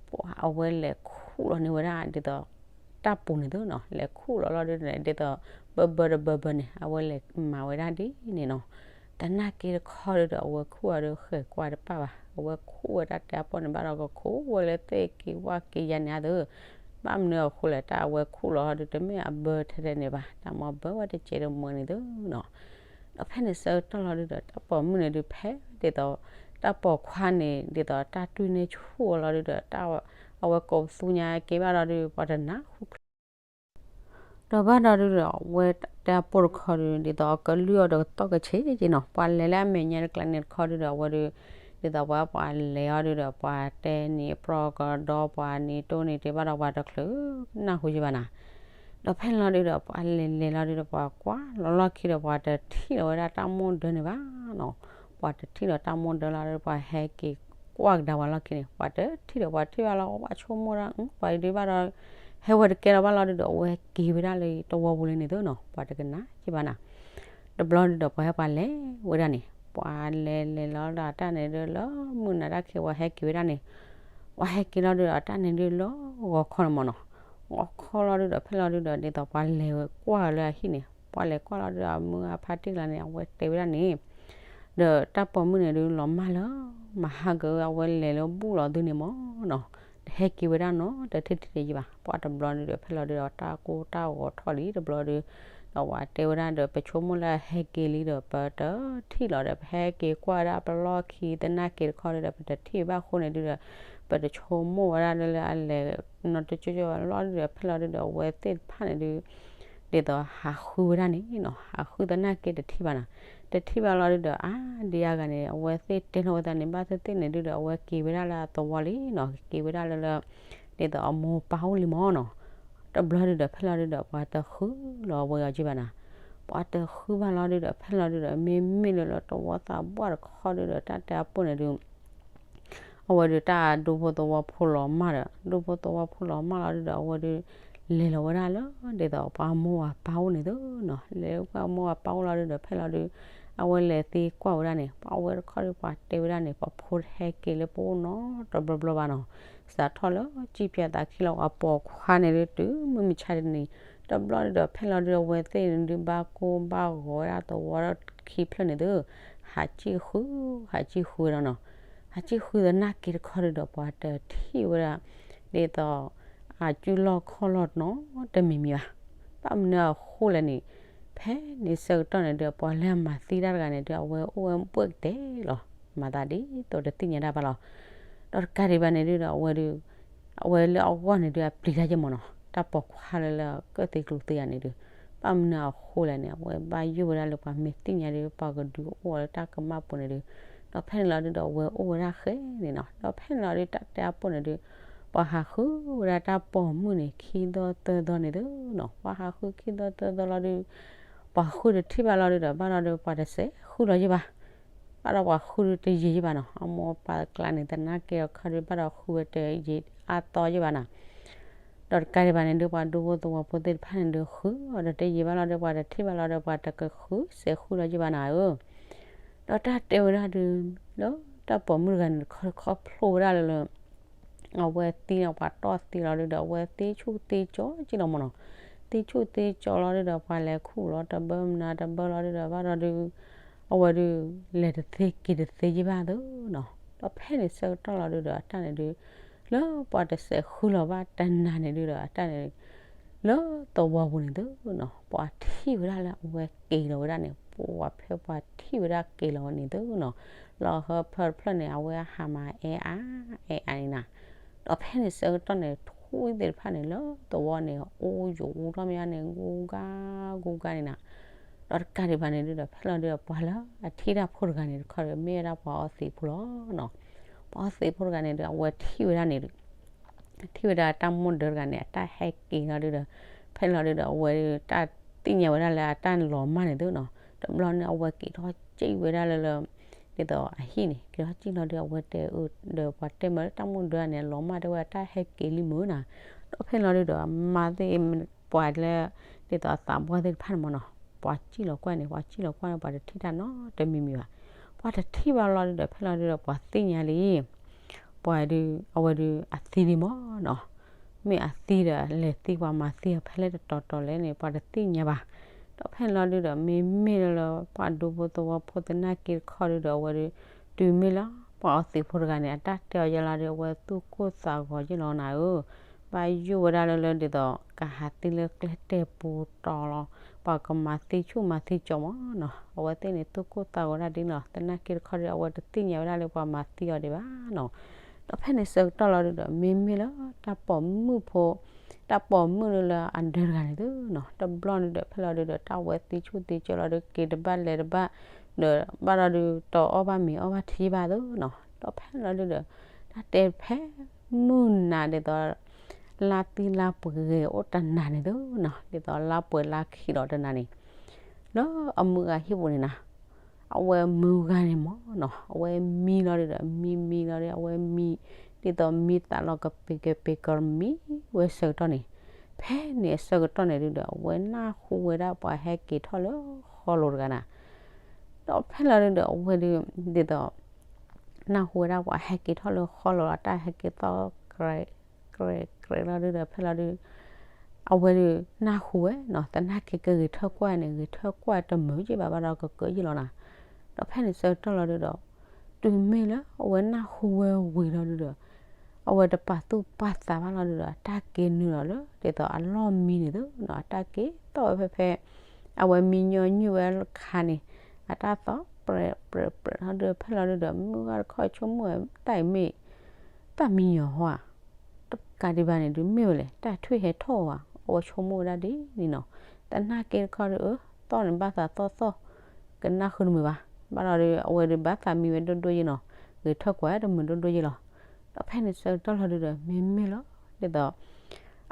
ပှၤအဝဲလဲၤခူၣ်လီၤန့ၢ်ဝဲဒၣ်ဒ်သိး တၢ်ပူၤန့ၣ်သုနီၤ, လဲၤခူၣ်လီၤလီၤဒုးန့ၣ် ဒ်သိး ဘၢဘၢတဘၢဘၢန့ၣ် အဝဲလဲၤမၤဝဲဒၣ်ဒ်န့ၣ်နီၤ. တနာ်က့တခီဒုးဒီး အဝဲခူၣ်အီၤဒုးဃဲၤကွၢ်တပၣ်ဘၣ်, အဝဲခူၣ်ဝဲဒၣ်တဲအပိၢ်န့ၣ်ဘၣ်ဒီး ကခူၣ်ဝဲလၢသ့ၣ်က့ၤဝၣ်က့ၤယါန့ၣ်အသိး, ဘၣ်မနုၤအဃိလဲၣ် တၢ်အဝဲခူၣ်လီၤဒုး တမ့ၢ်အဘၢထဲထဲန့ၣ်ဘၣ်, တၢ်မ့ၢ်ဘၢဝဲတစဲးတမှဲန့ၣ်သုနီၤ. ဒီးဖဲန့ၣ်ဆၢကတီၢ်လီၤဒုးဒီး တၢ်ပိာ်မုၣ်န့ၣ်ဒုး ဖဲဒ်သိး တၢ်ပိာ်ခွါန့ၣ် ဒ်သိးတၢ်တွံၢ်န့ၢ်ဆူၣ်အီၤလီၤဒုးဒီး အဝဲကိးပသူညါက့ၤဘၣ်ဒီးဒုး ပှၤတနၢ်ဟူ ဒီးဘၣ်ဒီးဒုးဒီး အဝဲတဲအပိၢ်တခီဒုး ဒ်သိးအကလုၢ်အီၤဒီးကတီၢ်ကဆ့က့နီၤ, ပှၤလဲၤလၢအမဲာ်ညါတကျါန့ၣ်တခီဒုးဒီး အဝဲဒုး ဒ်သိးပှၤပှၤလဲၤအီၤဒုးဒီး ပှၤတဲနံၤအပြီကဒီ ပှၤနံၤတိၢ်နံၤတ့ၢ်ဘၣ်ဒီး ပှၤတချုးနၢ်ဟူယံၤဘၣ်နၤ. ဒီးဖဲန့ၣ်လီၤဒုးဒီး ပှၤလဲၤလဲၤလီၤဒုးဒီး ပှၤကွၢ်လီၤလီၢ်ခံဒီး ပှၤတထံၣ်လီၤဝဲဒၣ်တၢ်မိၣ်ဒၢန့ၣ်ဘၣ်နီၤ. ပှၤတထံၣ်ဒီးတၢ်မိၣ်ဒၢလီၤဒုး ပှၤဟဲက့ၤကွၢ်ကဒါပှၤလီၢ်ခံန့ၣ် ပှၤတထံၣ်ဒီး ပှၤထံၣ်ဘၣ်လီၤ ပှၤဆိကမိၣ်ဒၣ် ပှၤဒုးဘၣ်ဒီး ဟဲဝဲတကဲလီၤဘၣ်လီၤဒုးဒီး အဝဲက့ၤဝဲဒၣ်လၢတဝီပူၤလံန့ၣ်သုနီၤ, ပှၤတကနၣ်ယံၤဘၣ်နၤ. တဘျီဒုးဒီး ပှၤဟဲပှၤလဲၤဝဲဒၣ်န့ၣ် ပှၤလဲၤလဲၤလီၤဒီးအတၢ်န့ၣ်ဒုးလၢမုၢ်နၤတၢ်ခံ ပှၤဟဲက့ၤဝဲဒၣ်န့ၣ်, ပှၤဟဲက့ၤလီၤဒုးဒီး အတၢ်န့ၣ်ဒုးလၢဂီၤခီန့ၣ်မၢ်နီၤ. ဂီၤခီလီၤဒုးဒီး ဖဲလီၤဒုးဒီး ဒ်သိးပှၤလဲၤကွၢ်လၢအဟံၣ်န့ၣ် ပှၤလဲၤကွၢ်လီၤဒုးဒီး အမုၢ်အဖါတံၢ်ကျါန့ၣ် အဝဲတဲဝဲဒၣ်န့ၣ် ဒီးတၢ်ပိာ်မုၣ်န့ၣ်ဒုး လီၤမၢ်လၢ မၤဟါကၢ အဝဲလဲၤလၢဘူၣ်လီၤသုန့ၣ်မၢ်နီၤ, တဟဲက့ၤဝဲဒၣ်နီတထံၣ်တထံၣ်ယံၤဘၣ်. ပှၤတဘျီဒုးဒီး ဖဲလီၤဒုးဒီး တၢ်ကိၢ်တၢ်ဂီၤထီၣ်လံ တဘျီဒုး ဒီးပှၤတဲဝဲဒၣ်ဒီး ပဆိကမိၣ်လၢအဟဲက့ၤလံဒီး ပတထံၣ်လီၤဒီး ပဟဲက့ၤကွၢ်ဝဲဒၣ်ပလီၢ်ခံ သနာ်က့တခီဒုးဒီး ပတထံၣ်ဘၣ်အဃိန့ၣ်ဒုးဒီး ပတဆိကမိၣ်ဝဲဒၣ်လၢအလဲၤ နီတကၠိကၠိလီၤဒုးဒီး ဖဲလီၤဒုးဒီး အဝဲသ့ၣ်တဖၣ်န့ၣ်ဒုး ဒ်သိးဟးဃုဝဲဒၣ်န့ၣ်နီၤ, ဟးဃုသနာ်က့တထံၣ်ဘၣ်နၤ, တထံၣ်ဘၣ်လီၤဒုးဒီး အါ ဒ်အဂၤန့ၣ် အဝဲသ့ၣ်တဲလီၤဝဲသးန့ၣ် ဘၣ်သ့ၣ်သ့ၣ်န့ၣ်ဒုးဒီး အဝဲက့ၤဝဲဒၣ်လၢအသဝီလံနီၤ, က့ၤဝဲဒၣ်လၢလၢ ဒ်သိးအမိၢ်ပၢ်အိၣ်လံမၢ်နီၤ. တဘျီဒုးဒီး ဖဲလီၤဒုးဒီး ပှၤတဃုလီၤဝဲအီၤက့ဘၣ်နၤ, ပှၤတဃုဘၣ်လီၤဒုးဒီး ဖဲလီၤဒုးဒီး မ့မ့ၢ်လၢလၢတဝီသးဘှၣ်တခီဒုးဒီး တၢ်တဲအပိၢ်န့ၣ်ဒုး အဝဲဒုးတၢ်ဒူဖိသဝီဖိလီၤမၢ်ဒီး ဒူဖိသဝီဖိလီၤမၢ်လီၤဒုးဒီး အဝဲဒုး လဲၤလီၤဝဲဒၣ်လၢ ဒ်သိးပှၤမိၢ်ပၢ်အိၣ်န့ၣ်သုနီၤ, လဲၤပှၤမိၢ်ပၢ်အိၣ်လီၤဒုးဒီး ဖဲလီၤဒုး အဝဲလဲၤသံကွၢ်ဝဲဒၣ်န့ၣ် ပှၤဝဲတခီဒုး ပှၤတဲဝဲဒၣ်န့ၣ် ပှၤဖိတဟဲက့ၤလၢပအိၣ်နီတဘျီဘျီဘၣ်နီၤ, စးထီၣ်လၢစံၣ်ပၠးသးခံလီၤ ပှၤပိာ်ခွါန့ၣ်ဒုး တုၤမုၢ်မဆါတနံၤ တဘျီဒုးဒီး ဖဲလီၤဒုး အဝဲသ့ၣ်န့ၣ်ဒုး ဘၣ်ကိၢ်ဘၣ်ဂီၤဝဲဒၣ်သဝီခံဖျၢၣ်န့ၣ်သု ဟးစံၣ်ဃု ဟးစံၣ်ဃုဝဲဒၣ်နီၤ, ဟးစံၣ်ဃုသနာ်က့တခီဒုးဒီး ပှၤတထံၣ်ဝဲဒၣ် ဒ်သိး အစုလီၢ်ခီၣ်လီၢ်နီတမံၤမံၤဘၣ်. ဘၣ်မနုၤအဃိလဲၣ်န့ၣ် ဖဲန့ၣ်ဆၢကတီၢ်န့ၣ်ဒုး ပှၤလၢအမၤသံတၢ်တဂၤန့ၣ်ဒုး အဝဲအိၣ်ဝဲဘှဲၣ်ကတဲာ်လီၤ, မၤသးဒ်သိးတသ့ၣ်ညါတၢ်ဘၣ်လီၤ. ဒီးတကးဒံးဘၣ်န့ၣ်ဒုးဒီး အဝဲဒုး အဝဲလၢအဂီၢ်န့ၣ်ဒုး အပျံၤတၢ်ယဲၢ်မၢ်နီၤ, တၢ်ပိာ်ခွါလၢလၢကၢၣ်သ့ကျူသ့ဂၤန့ၣ်ဒုး ဘၣ်မနုၤအဃိလဲၣ်န့ၣ် အဝဲဘၣ်ယိၣ်ဝဲဒၣ်လၢပှၤမ့ၢ်သ့ၣ်ညါဒုး ပှၤကဒုးအိၣ်အီၤလၢတၢ်ကမၣ်ပူၤန့ၣ်ဒုး, ဒီးဖဲန့ၣ်လီၤဒုးဒီး အဝဲအိၣ်ဝဲဒၣ်ဃဲန့ၣ်နီၤ, ဒီးဖဲန့ၣ်လီၤဒုး တၢ်တဲအပိၢ်န့ၣ်ဒုး ပှၤဟးဃုဝဲဒၣ်တၢ်ပိာ်မုၣ်န့ၣ် ခံသီသၢသီန့ၣ်သုနီၤ, ပှၤဟးဃုခံသီသၢသီလီၤဒုး ပှၤဃုတထံၣ်ဘၣ်လီၤဒုးဒီး ဘၣ်လီၤဒုး ပှၤတစဲးဃုလီၤယဲၢ်ဘၣ် ဘၣ်ဒီးပှၤဃုဒုးတယံာ်ယဲၢ်ဘၣ်နီၤ, အမိၢ်ပၢ်ကျါန့ၣ် သနာ်က့အခီဒုး ဘၣ်ဒီးဃုဝဲတယံာ်အါသီယဲၢ်ဘၣ်နီၤ. ဒီးတကးဒံးဘၣ်န့ၣ်ဒုး ပှၤဒူဖိသဝီဖိသ့ၣ်တဖၣ်န့ၣ်ဒုး ဃုအီၤဒီးတယံာ်ဘၣ်လီၤဒုး ပှၤတထံၣ်ဘၣ်လီၤဒီး ပှၤတကဃုစဲးဃုလီၤယဲၢ်ဘၣ်နီၤဧၢ. ဒီးတၢ်တဲဝဲဒၣ်ဒုး လၢတၢ်ပိာ်မုၣ်တဂၤန့ၣ် တခီတခီဖျိဝဲဒၣ်လၢလၢ အဝဲသံန့ၣ် ပှၤတီၢ်သံလီၤဒုးဒီး အဝဲသ့ဆူၣ်သ့ကၠီက့လီၤမၢ်နီၤ, သ့ဆူၣ်သ့ကၠီလီၤဒုးဒီး ပှၤလဲၤခူၣ်လီၤတဘၢမနုၤတဘၢလီၤဒုးဒီး ဘၣ်ဒီးဒုး အဝဲဒုး လဲၤတသ့က့ၤတသ့ယဲၢ်ဘၣ်သုနီၤ, ဒီးဖဲန့ၣ်ဆၢကတီၢ်လီၤဒုးဒီး အတၢ်န့ၣ်ဒုး လၢပှၤတစဲးဃုလီၤဘၣ်တနၤန့ၣ်ဒုးဒီး အတၢ်န့ၣ် လၢသဝီပူၤန့ၣ်သုနီၤ, ပှၤထံၣ်ဝဲဒၣ်လၢအဝဲက့ၤလီၤဝဲဒၣ်န့ၣ် ပှၤဖဲပှၤထံၣ်ဝဲဒၣ်က့ၤလီၤဝဲန့ၣ်သုနီၤ, လီၤဟၢဖၢတဖျၢၣ်န့ၣ် အဝဲအဟးမၤအဲအါအဲအါန့ၣ်နီၤ, ဒီးဖဲန့ၣ်ဆၢကတီၢ်န့ၣ် ထွံၣ်သ့ၣ်တဖၣ်န့ၣ် လၢသဝီန့ၣ် အိၣ်ယိာ်အူထီၣ်မ့ၢ်န့ၣ် ဂူဂၤဂူဂၤန့ၣ်နီၤ, ဒီးတကးဒံးဘၣ်န့ၣ်ဒုဒီး ဖဲလီၤဒုဒီး ပှၤလၢအထံၣ်တၢ်ဖိတဂၤန့ၣ်တခီဒီး မ့ၢ်ဝဲဒၣ်ပှၤအီသံးဖိလီၤနီၤ, ပှၤအီသံးဖိတဂၤန့ၣ်ဒီး အဝဲထံၣ်ဝဲဒၣ်န့ၣ် ထံၣ်ဝဲဒၣ်တၢ်မိၢ်ဒၢတဂၤန့ၣ် အတၢ်ဟဲက့ၤလီၤဒုဒီး ဖဲလီၤဒုဒီး အဝဲဒု တၢ်သ့ၣ်ညါဝဲဒၣ်လၢအတၢ်လီၤမၢ်န့ၣ်သုနီၤ, တဘျီန့ၣ် အဝဲက့ၤထီၣ်စံၣ်ဝဲဒၣ်လၢလၢ ဒ်သိးအဟံၣ်န့ၣ် က့ၤထီၣ်စံၣ်လီၤဒု အဝဲတဲအၢဒီးပှၤတဲမ့ၢ်လၢတၢ်မိၢ်ဒၢန့ၣ် အလီၤမၢ်တဲဝဲတၢ်ဟဲက့ၤလံမုၢ်နီၤ, ဒီးဖဲလီၤဒုဒီး အမါသ့ၣ်ပှၤလၢ ဒ်သိးအသးပှၢ်သ့ၣ်တဖၣ်န့ၣ်မ့ၢ်နီၤ, ပှၤစံၣ်လီၤကွၢ်န့ၣ် ပှၤစံၣ်လီၤကွၢ်န့ၣ် ပှၤတထံၣ်တၢ်နီတမံၤမံၤဘၣ်, ပှၤတထံၣ်ဘၣ်လီၤဒုဒီး ဖဲလီၤဒုဒီး ပှၤသ့ၣ်ညါလံ ပှၤဒု အဝဲဒု အသံဒံးမ့ၢ်နီၤ, မ့ၢ်အသံဒီး လဲၤသံပှၤမၤသံအီၤဖဲလဲၣ်တတီၤတီၤလဲၣ်န့ၣ် ပှၤတသ့ၣ်ညါဘၣ်, ဒီးဖဲန့ၣ်လီၤဒုဒီး မ့မ့ၢ်လၢလၢ ပှၤဒူဖိသဝီဖိသနာ်က့တခီဒုဒီး အဝဲဒု တုၤမ့ၢ်လၢ ပှၤအီသံးဖိတဂၤန့ၣ် အတၢ်တဲအီၤယဲလီၤဒု အဝဲသူၣ်ကိၢ်သးဂီၤယဲလီၤနၤဧၢ, ဘၣ်ယိၣ်ဝဲဒၣ်လၢလၢဒ်သိး ကဟးသံလၢကျဲတဲာ်ပူၤတီၤလီၤ, ပှၤကမၤသံဆူၣ်မၤသံကၠီမ့ၢ်နီၤ, အဝဲသ့ၣ်န့ၣ် သူၣ်ကိၢ်သးဂီၤဒၣ်ဒ်နီၤ, သနာ်က့တခီဒု အဝဲတသ့ၣ်ညါဝဲဒၣ်လၢပှၤမၤသံအီၤဒံးဘၣ်နီၤ, ဒီးဖဲန့ၣ်ဆၢကတီၢ်လီၤဒုဒီး မ့မ့ၢ်လၢတၢ်ပိာ်မုၣ်ဖိ တၢ်ပိာ်မုၣ်လၢလၢအဒၢတဂၤန့ၣ်သုနီၤ, တဘျီန့ၣ်ဒီး ဖဲလီၤဒုဒီး တၢ်ဝဲသံဆူၣ်သံကၠီလီၤဒု က့ၤတဘၣ်လဲၤတဘၣ် ဒီးဘၣ်လီၤဒု တီၤအီၣ်ဘၣ်မ့ၤအီၣ်ဘၣ်ထံဘၣ်သုနီၤ, ဒီးဖဲလီၤဒုဒီး တၢ်တဲဖဲမုၢ်နၤဒ်သိး လါသံလါပှဲၤဂ့ၤအိၣ်တနၤန့ၣ်သုနီၤ, ဒ်သိးလါပှဲၤလါခံးလီၤတနၤန့ၣ် လၢအမုၢ်ဂၤဟံၣ်ပူၤန့ၣ်နီၤ, အဝဲမုၢ်ဂၤန့ၣ်မ့ၢ်နီၤ, အဝဲမံလီၤဒုဒီး မံမံလီၤဒု အဝဲမံ ဒ်သိးမံသးလီၤကပ့ၤကပ့ၤကီမံဝဲဆၢကတီၢ်န့ၣ်, ဖဲန့ၣ်အဆၢကတီၢ်န့ၣ်ဒုဒီး အဝဲနၢ်ဟူဝဲဒၣ်ပှၤဟဲက့ၤထီၣ်လၢဃီလိၤတဂၤနၤ, ဒီးဖဲလီၤဒုဒီး အဝဲဒု ဒ်သိး နၢ်ဟူဝဲဒၣ်ပှၤဟဲက့ၤထီၣ်လၢဃီလိၤလီၤ တၢ်ဟဲက့ၤသီၣ် ကြဲးကြဲးလီၤဒုဒီး ဖဲလီၤဒု အဝဲဒု နၢ်ဟူဝဲနီၤ, သနာ်က့ကဂ့ၤထၢၣ်ကွၢ်န့ၣ် ဂ့ၤထၢၣ်ကွၢ်တမုာ်က့ဘၣ် ဘၣ်ဒီးကကၢယ့ၢ်လီၤနၤ, ဒီးဖဲန့ၣ်ဆၢကတီၢ်လီၤဒုဒီး တုၤမ့ၢ်လၢအဝဲနၢ်ဟူဝဲဝံၤလီၤဒုဒီး အဝဲတပာ်သူၣ်ပာ်သးဘၣ်လီၤဒုဒီး တၢ်က့ၤနုာ်လီၤလၢ ဒ်သိးအလီၢ်မံန့ၣ်သုနီၤ, တၢ်က့ၤသီၣ်ဝဲဖဲဖဲ အဝဲမံညီနုၢ်ဝဲခါန့ၣ် အတၢ်သီၣ် ပြဲးပြဲးပြဲးလီၤဒု ဖဲလီၤဒုဒီး မုၢ်ဂၤတခီဆိကမိၣ်ဝဲ တၢ်အံၤမ့ၢ် တၢ်မံညီၤဟီဧါ, တကးဒံးဘၣ်န့ၣ်ဒု မ့ၢ်ဝဲလဲၣ် တၢ်ထွံၣ်ဟဲထီၣ်ဧါ, အဝဲဆိကမိၣ်ဝဲဒၣ်ဒ်န့ၣ်နီၤ, သနာ်က့တခီဒု အၢ သီၣ်န့ၣ်ဘၣ်သးသီၣ်သီၣ် ကနၢ်ဃုတမုာ်ဘၣ်, ဘၣ်လီၤဒု အဝဲဒုဘၣ်သးမံဝဲဒိၣ်ဒိၣ်ယ့ၢ်နီၤ, ဂ့ၤထၢၣ်ကွၢ်တမုာ်ဒိၣ်ဒိၣ်ယ့ၢ်လီၤ, ဒီးဖဲန့ၣ်ဆၢကတီၢ်လီၤဒုဒီး မ့မ့ၢ်လီၤ ဒ်သိး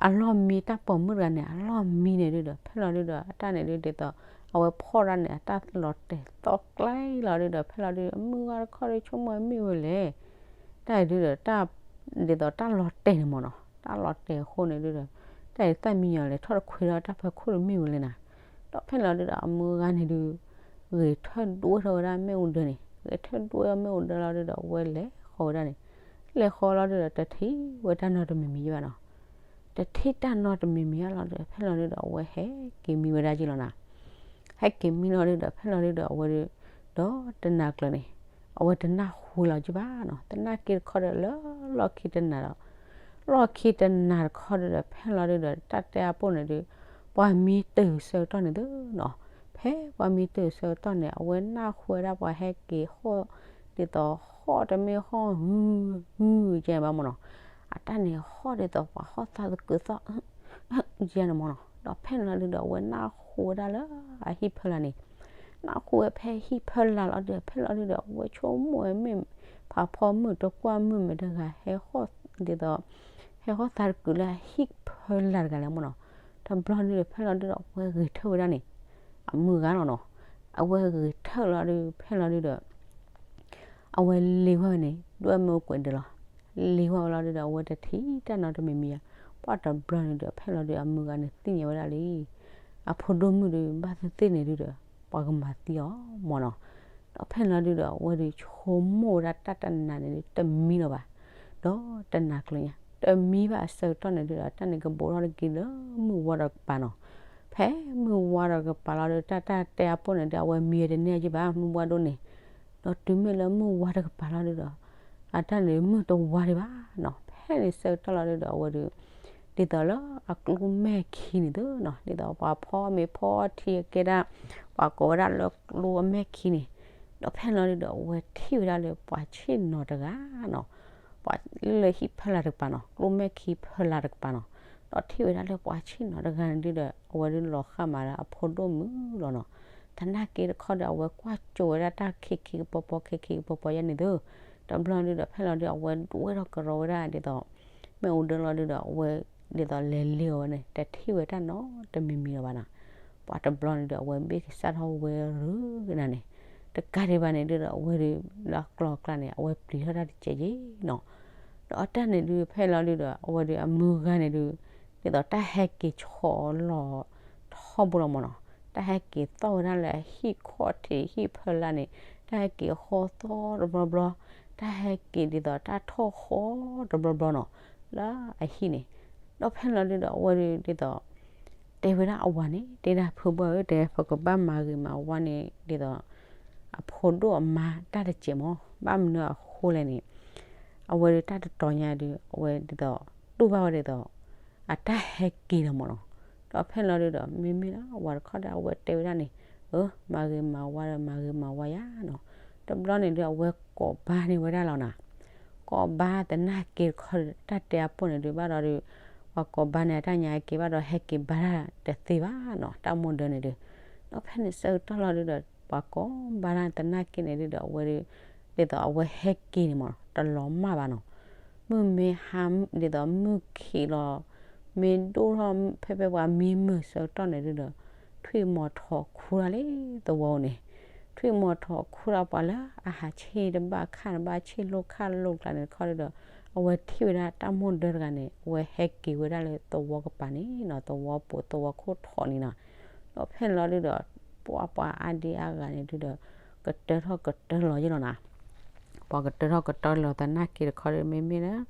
အလီၢ်မံတၢ်ပိာ်မုၣ်တဂၤန့ၣ် အလီၢ်မံန့ၣ်ဒုဒီး ဖဲလီၤဒုဒီး အတၢ်န့ၣ်ဒု ဒ်သိး အဝဲဖီၣ်ဒၣ်န့ၣ် အတၢ်လီၤတဲာ်သီၣ်ကျဲလီၤဒုဒီး ဖဲလီၤဒု မုၢ်ဂၤတခီဒု ဆိကမိၣ်မ့ၢ်ဝဲလဲၣ်, တၢ်အံၤဒုဒီး တၢ် ဒ်သိးတၢ်လီၤတဲာ်န့ၣ်မ့ၢ်နီၤ, တၢ်လီၤတဲာ်အဃိန့ၣ်ဒုဒီး တၢ်အံၤတၢ်မံညီၤလဲၤထီၣ်တခွံဒီးတၢ်ဖီခိၣ်ဒုမ့ၢ်ဝဲလဲၣ်နၤ, ဒီးဖဲလီၤဒုဒီး အမုၢ်ဂၤန့ၣ်ဒု ဂ့ၤထၢၣ်ဒွဲထီၣ်ဝဲဒၣ်မ့ၣ်အူဒၢန့ၣ်, ဂ့ၤထၢၣ်ဒွဲမ့ၣ်အူဒၢလီၤဒုဒီး အဝဲလဲၤဃီၤဝဲဒၣ်န့ၣ်, လဲၤဃီၤလီၤဒုဒီး တထံၣ်ဝဲတၢ်နီတမံၤမံၤဘၣ်နီၤ, တထံၣ်တၢ်နီတမံၤမံၤဘၣ်လီၤဒုဒီး ဖဲလီၤဒုဒီး အဝဲဟဲက့ၤမံဝဲဒၣ်က့လီၤနၤ, ဟဲက့ၤမံလီၤဒုဒီး ဖဲလီၤဒုဒီး အဝဲဒု ဒီးတနၤကျၢၤန့ၣ် အဝဲတနၢ်ဟူလီၤက့ဘၣ်နီၤ, သနာ်က့တခီဒီးလၢလီၢ်ခံတနၤဒီး လီၢ်ခံတနၤတခီဒုဒီး ဖဲလီၤဒုဒီး တၢ်တဲအပိၢ်န့ၣ်ဒု ပှၤမံတုၤဆၢကတီၢ်န့ၣ်သုနီၤ, ဖဲပှၤမံတုၤဆၢကတီၢ်န့ၣ် အဝဲနၢ်ဟူဝဲဒၣ်ပှၤဟဲက့ၤဟီၣ် ဒ်သိးဟီၣ်တမ့ၢ်ဟီၣ်ဟုဟုကဲဘၣ်မ့ၢ်နီၤ, အတၢ်န့ၣ်ဟီၣ်ဒ်သိးပှၤဟီၣ်သးသကုၤသီၣ် ယဲန့ၣ်မ့ၢ်နီၤ, ဒီးဖဲန့ၣ်လီၤဒုဒီး အဝဲနၢ်ဟူဝဲဒၣ်လၢအဟံၣ်ဖၢလာ်န့ၣ်, နၢ်ဟူဝဲဖဲဟံၣ်ဖၢလာ်လီၤဒုဒီး ဖဲလီၤဒုဒီး အဝဲဆိကမိၣ်ဝဲမ့ၢ် ဖးဖီမုၣ်တကွၢ်မုၣ်မ့ၢ်တဂၤဟဲဟီၣ် ဒ်သိး ဟဲဟီၣ်သးတကုၤလၢအဟံၣ်ဖၢလာ်တဂၤလဲၣ်မ့ၢ်နီၤ, တဘျီဒုဒီး ဖဲလီၤဒုဒီး အဝဲဂ့ၤထၢၣ်ဝဲဒၣ်န့ၣ် အမုၢ်ဂၤလီၤနီၤ, အဝဲဂ့ၤထၢၣ်လီၤဒု ဖဲလီၤဒုဒီး အဝဲလ့ၤဝဲန့ၣ် ဒွဲၣ်မ့ၣ်အူကွဲးဒၢးလီၤ, လ့ၤဝဲလီၤဒုဒီး အဝဲတထံၣ်တၢ်နီတမံၤမံၤဧါ, ပှၢ်တဘျီန့ၣ်ဒီး ဖဲလီၤဒု အမုၢ်ဂၤန့ၣ်သ့ၣ်ညါဝဲဒၣ်လံ, အဖိဒိၣ်မုၣ်ဒု ဘၣ်သ့ၣ်သ့ၣ်န့ၣ်ဒုဒီး ပှၤကမၤသံအီၤမ့ၢ်နီၤ, ဒီးဖဲလီၤဒုဒီး အဝဲဒုဆိကမိၣ်ဝဲဒၣ်တၢ်တနၤန့ၣ်ဒု တမံလီၤဘၣ်, ဒီးတနၤကျၢၤညါ တမံဘၣ်အဆၢကတီၢ်န့ၣ်ဒုဒီး တၢ်န့ၣ်ကဘူးထီၣ်တက့ၢ်လၢမုၢ်ဝါဒီးကပၤနီၤ, ဖဲမုၢ်ဝါဒီးကပၤလီၤဒု တၢ်တၢ်တဲအပိၢ်န့ၣ်ဒု အဝဲမံဝဲတန့ၢ်အက့ဘၣ် မုၢ်ဝါဒိၣ်န့ၣ်, ဒီးတုၤမ့ၢ်လၢမုၢ်ဝါတကပၤလီၤဒုဒီး အတၢ်န့ၣ်မုၢ်တဝါဒံးဘၣ်နီၤ, ဖဲန့ၣ်ဆၢကတီၢ်လီၤဒုဒီး အဝဲဒု ဒ်သိးလၢအကျိမဲာ်ခံန့ၣ်သ့ၣ်နီၤ, ဒ်သိးပှၤဖီမ့ၤဖီထံအကဲဒၣ်, ပှၤကိးဝဲဒၣ်လၢကျိအမဲာ်ခံန့ၣ်, ဒီးဖဲန့ၣ်လီၤဒုဒီး အဝဲထံၣ်ဝဲဒၣ်လၢပှၤဆ့ၣ်နီၤတဂၤနီၤ, ပှၤလၢလၢဟံၣ်ဖီလာ်တကပၤနီၤ, ကျိမဲာ်ခံဖီလာ်တကပၤနီၤ, ဒီးထံၣ်ဝဲဒၣ်လၢပှၤဆ့ၣ်နီၤတဂၤန့ၣ်ဒုဒီး အဝဲဒုလီၤဃာ်မးလၢအဖိဒိၣ်မုၣ်လီၤနီၤ, သနာ်က့တခီဒီး အဝဲကွၢ်ကၠိဝဲဒၣ်တၢ်ခံခံကပီၤပီၤ ခံခံကပီၤပီၤယဲန့ၣ်သ့ၣ်, တဘျီဒုဒီး ဖဲန့ၣ်လီၤဒု အဝဲဒိးဝဲဒီးကရီဝဲဒၣ်ဒ်သိး မ့ၣ်အူဒၢလီၤဒုဒီး အဝဲဒ်သိးလဲၤလ့အီၤဝဲန့ၣ် တထံၣ်ဝဲတၢ်နီတမံၤမံၤလၢၤဘၣ်နီၤ, ပှၤတဘျီန့ၣ်ဒု အဝဲဘ့ၣ်ကစၢ်ထီၣ်ဝဲရူၤကနၤန့ၣ်, တကးဒံးဘၣ်န့ၣ်ဒုဒီး အဝဲဒု လၢကျီၤကျါန့ၣ် အဝဲပျံၤထီၣ်တၢ်တစဲးက့နီၤ, ဒီးအတၢ်န့ၣ်ဒု ဖဲန့ၣ်လီၤဒုဒီး အဝဲဒုအမုၢ်ဂၤန့ၣ်ဒု ဒ်သိးတၢ်ဟဲက့ၤဆီလီၤထီဘိလီၤမးနီၤ, တၢ်ဟဲက့ၤသီၣ်ဝဲဒၣ်လၢအဟံၣ်ခီၣ်ထံးဟံၣ်ဖီလာ်န့ၣ်, တၢ်ဟဲက့ၤဃီသီတဘျီဘျီ, တၢ်ဟဲက့ၤဒ်သိးတၢ်ထီၣ်ဃီတဘျီဘျီနီၤ, လၢအဟံၣ်န့ၣ်, ဒီးဖဲန့ၣ်လီၤဒုဒီး အဝဲဒုဒ်သိး တဲဝဲဒၣ်အဝၤန့ၣ် တဲဒၣ်ဖုဘီဧၢ တဲ ပကဘၣ်မၤဂ့ၤမၤဝါန့ၣ်ဒ်သိး အဖိဒိၣ်အမါတၢ်တစဲးမး, ဘၣ်မနုၤအဃိလဲၣ်န့ၣ်, အဝဲဒုတၢ်တတီၤညါဒု အဝဲဒ်သိး တူၢ်ဘၣ်ဝဲဒ်သိး အတၢ်ဟဲက့ၤလီၤမးနီၤ, ဒီးဖဲန့ၣ်လီၤဒုဒီး မ့မ့ၢ်လၢအဝၤတခီဒီး အဝဲတဲဝဲဒၣ်န့ၣ်, အၢ မၤဂ့ၤမၤဝါဒီး မၤဂ့ၤမၤဝါယၤနီၤ, တဘျီန့ၣ်ဒု အဝဲကိးဘါန့ၢ်ဝဲဒၣ်လီၤနီၤ, ကိးဘါသနာ်က့တခီဒီး တၢ်တဲအပိၢ်န့ၣ်ဒု ဘၣ်ဒီးဒု ပှၤကိးဘါန့ၣ် အတၢ်ညါက့ၤဘၣ်ဒီး ဟဲက့ၤဘါတၢ်တသ့ဘၣ်နီၤ, တၢ်မိၢ်ဒၢန့ၣ်ဒု, ဒီးဖဲန့ၣ်ဆၢကတီၢ်လီၤဒုဒီး ပှၤကိးဘါတၢ်သနာ်က့န့ၣ်ဒုဒီး အဝဲဒု ဒ်သိးအဝဲဟဲက့ၤန့ၣ်မး တလီၤမၢ်ဘၣ်နီၤ, မုၢ်မ့ၢ်ဟါ ဒ်သိးမုၢ်ခံးလီၤ, မ့ၢ်ဒိၣ်ထီၣ်ဖဲဖဲပှၤမံမုာ်ဆၢကတီၢ်န့ၣ်ဒုဒီး ထွံၣ်မီၤထီၣ်ခူတၢ်လၢသဝီန့ၣ်, ထွံၣ်မီၤထီၣ်ခူတၢ်ပှၤလၢအဟးဆ့ၣ်တဘၣ်ခၣ်တဘၣ် ဆ့ၣ်လိၣ်ခၣ်လိၣ်ကျါန့ၣ်တခီဒုဒီး အဝဲထံၣ်ဝဲဒၣ်တၢ်မိၢ်ဒၢတဂၤန့ၣ် အဝဲဟဲက့ၤဝဲဒၣ်လၢသဝီကပၤန့ၣ်နီၤ, သဝီပူၤသဝီခိၣ်ထီၣ်န့ၣ်နီၤ, ဒီးဖဲန့ၣ်လီၤဒုဒီး ပှၤပှၤအါဒံအါဂၤန့ၣ်ဒုဒီး ကတၢထီၣ်ကတၢလီၤယ့ၢ်လီၤနီၤ, ပှၤကတၢထီၣ်ကတၢလီၤသနာ်က့တခီဒီး မ့မ့ၢ်လၢ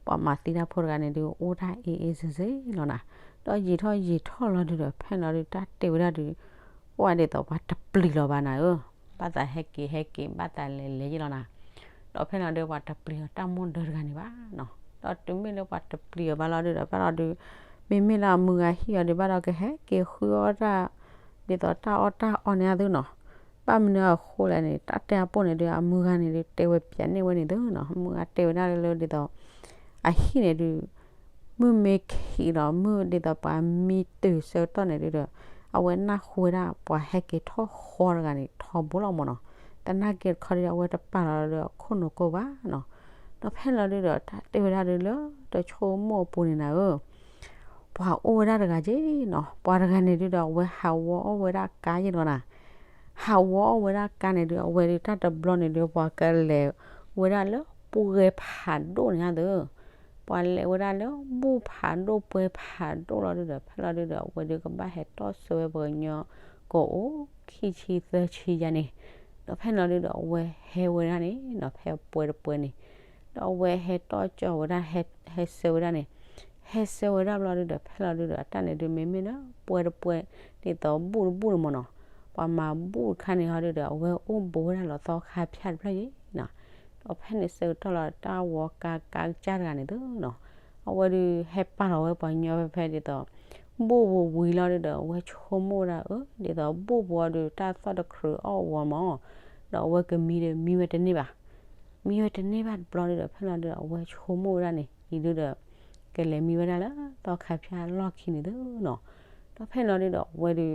ပှၤမၤသံတၢ်ဖိတဂၤန့ၣ်ဒု အိၣ်တၢ်အ့ၣ်အ့ၣ်စ့စ့လီၤနီၤ, ဒီးယံာ်ထီၣ်ယံာ်ထီၣ်လီၤဒုဒီး ဖဲန့ၣ်လီၤဒု တၢ်တဲဝဲဒၣ်ဒု ပှၤဒ်သိးပှၤတပျံၤလီၤဘၣ်နၤဧၢ, ဘၣ်သးဟဲက့ၤဟဲက့ၤ ဘၣ်သးလဲၤလဲၤယ့ၢ်လီၤနီၤ, ဒီးဖဲန့ၣ်လီၤဒု ပှၤတပျံၤအီၤတၢ်မိၢ်ဒၢတဂၤန့ၣ်ဘၣ်နီၤ, ဒီးတုၤမ့ၢ်လၢပှၤတပျံၤအီၤဘၣ်လီၤဒုဒီး ဖဲလီၤဒု မ့မ့ၢ်လၢအမုၢ်ဂၤဟံၣ်အီၤဒု ဘၣ်ဒီးကဟဲက့ၤဃုအီၣ်တၢ် ဒ်သိးတၢ်အီၣ်တၢ်အီန့ၣ်အသိးနီၤ, ဘၣ်မနုၤအဃိလဲၣ်န့ၣ် တၢ်တဲအပိၢ်န့ၣ်ဒု အမုၢ်ဂၤန့ၣ်ဒု တဲဝဲပၠးန့ၢ်ဝဲန့ၣ်သ့နီၤ, အမုၢ်ဂၤတဲဝဲဒၣ်လၢဒ်သိး အဟံၣ်န့ၣ်ဒု မုၢ်မ့ၢ်ခံးလီၤ မုၢ်ဒ်သိးပှၤမံတုၤဆၢကတီၢ်န့ၣ်ဒုဒီး အဝဲနၢ်ဟူဝဲဒၣ်ပှၤဟဲက့ၤထီၣ်ဃီတဂၤန့ၣ် ထီဘိလီၤမးနီၤ, သနာ်က့တခီဒု အဝဲတပာ်လီၤလၢအခိၣ်နူာ်ကိးဘၣ်နီၤ, ဒီးဖဲန့ၣ်လီၤဒုဒီး တၢ်တဲဝဲဒၣ်ဒုလၢတဆိကမိၣ်အပူၤန့ၣ်နၤဧၢ ပှၤအိၣ်ဝဲဒၣ်တဂၤက့နီၤ, ပှၤတဂၤန့ၣ်ဒုဒီး အဝဲဟးဝီအီၣ်ဝဲဒၣ်ကါယ့ၢ်လီၤနၤ, ဟးဝီအီၣ်ဝဲဒၣ်ကါန့ၣ်ဒု အဝဲဒုတၢ်တဘျီန့ၣ်ဒု ပှၤကလဲၤဝဲဒၣ်လၢပှဲၤဖးဒိၣ်န့ၣ်သ့, ပှၤလဲၤဝဲဒၣ်လၢဘူၣ်ဖးဒိၣ်ပှဲၤဖးဒိၣ်လီၤဒုဒီး ဖဲလီၤဒုဒီး အဝဲဒုကဘၣ်ဟဲတီၣ်ဆၢဝဲပှၤကညီ ကအိၣ်ခံဆံသၢဆံယါန့ၣ်, ဒီးဖဲန့ၣ်လီၤဒုဒီး အဝဲဟဲဝဲဒၣ်န့ၣ်နီၤ ဖဲပှဲၤတပှဲၤန့ၣ်, ဒီးအဝဲဟဲတီၣ်ကၠီဝဲဒၣ် ဟဲ ဟဲဆၢဝဲဒၣ်န့ၣ်, ဟဲဆၢဝဲဒၣ်ဘျီဒုဒီး ဖဲလီၤဒုဒီး အတၢ်န့ၣ်ဒု မ့မ့ၢ်လၢပှဲၤတပှဲၤ ဒ်သိးဘူၣ်တဘူၣ်န့ၣ်မးနီၤ, ပှၤမၤဘူၣ်တခါန့ၣ်ဟီဒုဒီး အဝဲအိၣ်ဘူးဝဲဒၣ်လီၤသီခါဖၠၣ်တဖျၢၣ်ယ့ၢ်နီၤ, ဒီးဖဲန့ၣ်ဆၢကတီၢ်လီၤ တၢ်ဝီကါကါကစၢ်တဂၤန့ၣ်သ့နီၤ, အဝဲဒုဟဲပာ်လီၤဝဲပှၤကညီဖဲဖဲဒ်သိး ဘူၣ်ပူၤဝံၤလီၤဒုဒီး အဝဲဆိကမိၣ်ဝဲဒၣ် အၢ ဒ်သိးဘူၣ်ပူၤအီၤဒု တၢ်သီၣ်တကြၢးအီၣ်ဝီမး, ဒီးအဝဲကမံဒီးမံဝဲတန့ၢ်ဘၣ်, မံဝဲတန့ၢ်ဘၣ်တဘျီဒုဒီး ဖဲလီၤဒုဒီး အဝဲဆိကမိၣ်ဝဲဒၣ်န့ၣ် အံၤဒုဒီး ကလဲၤမံဝဲဒၣ်လၢသီခါဖၠၣ်လီၢ်ခံန့ၣ်သ့နီၤ, ဒီးဖဲန့ၣ်လီၤဒုဒီး အဝဲဒု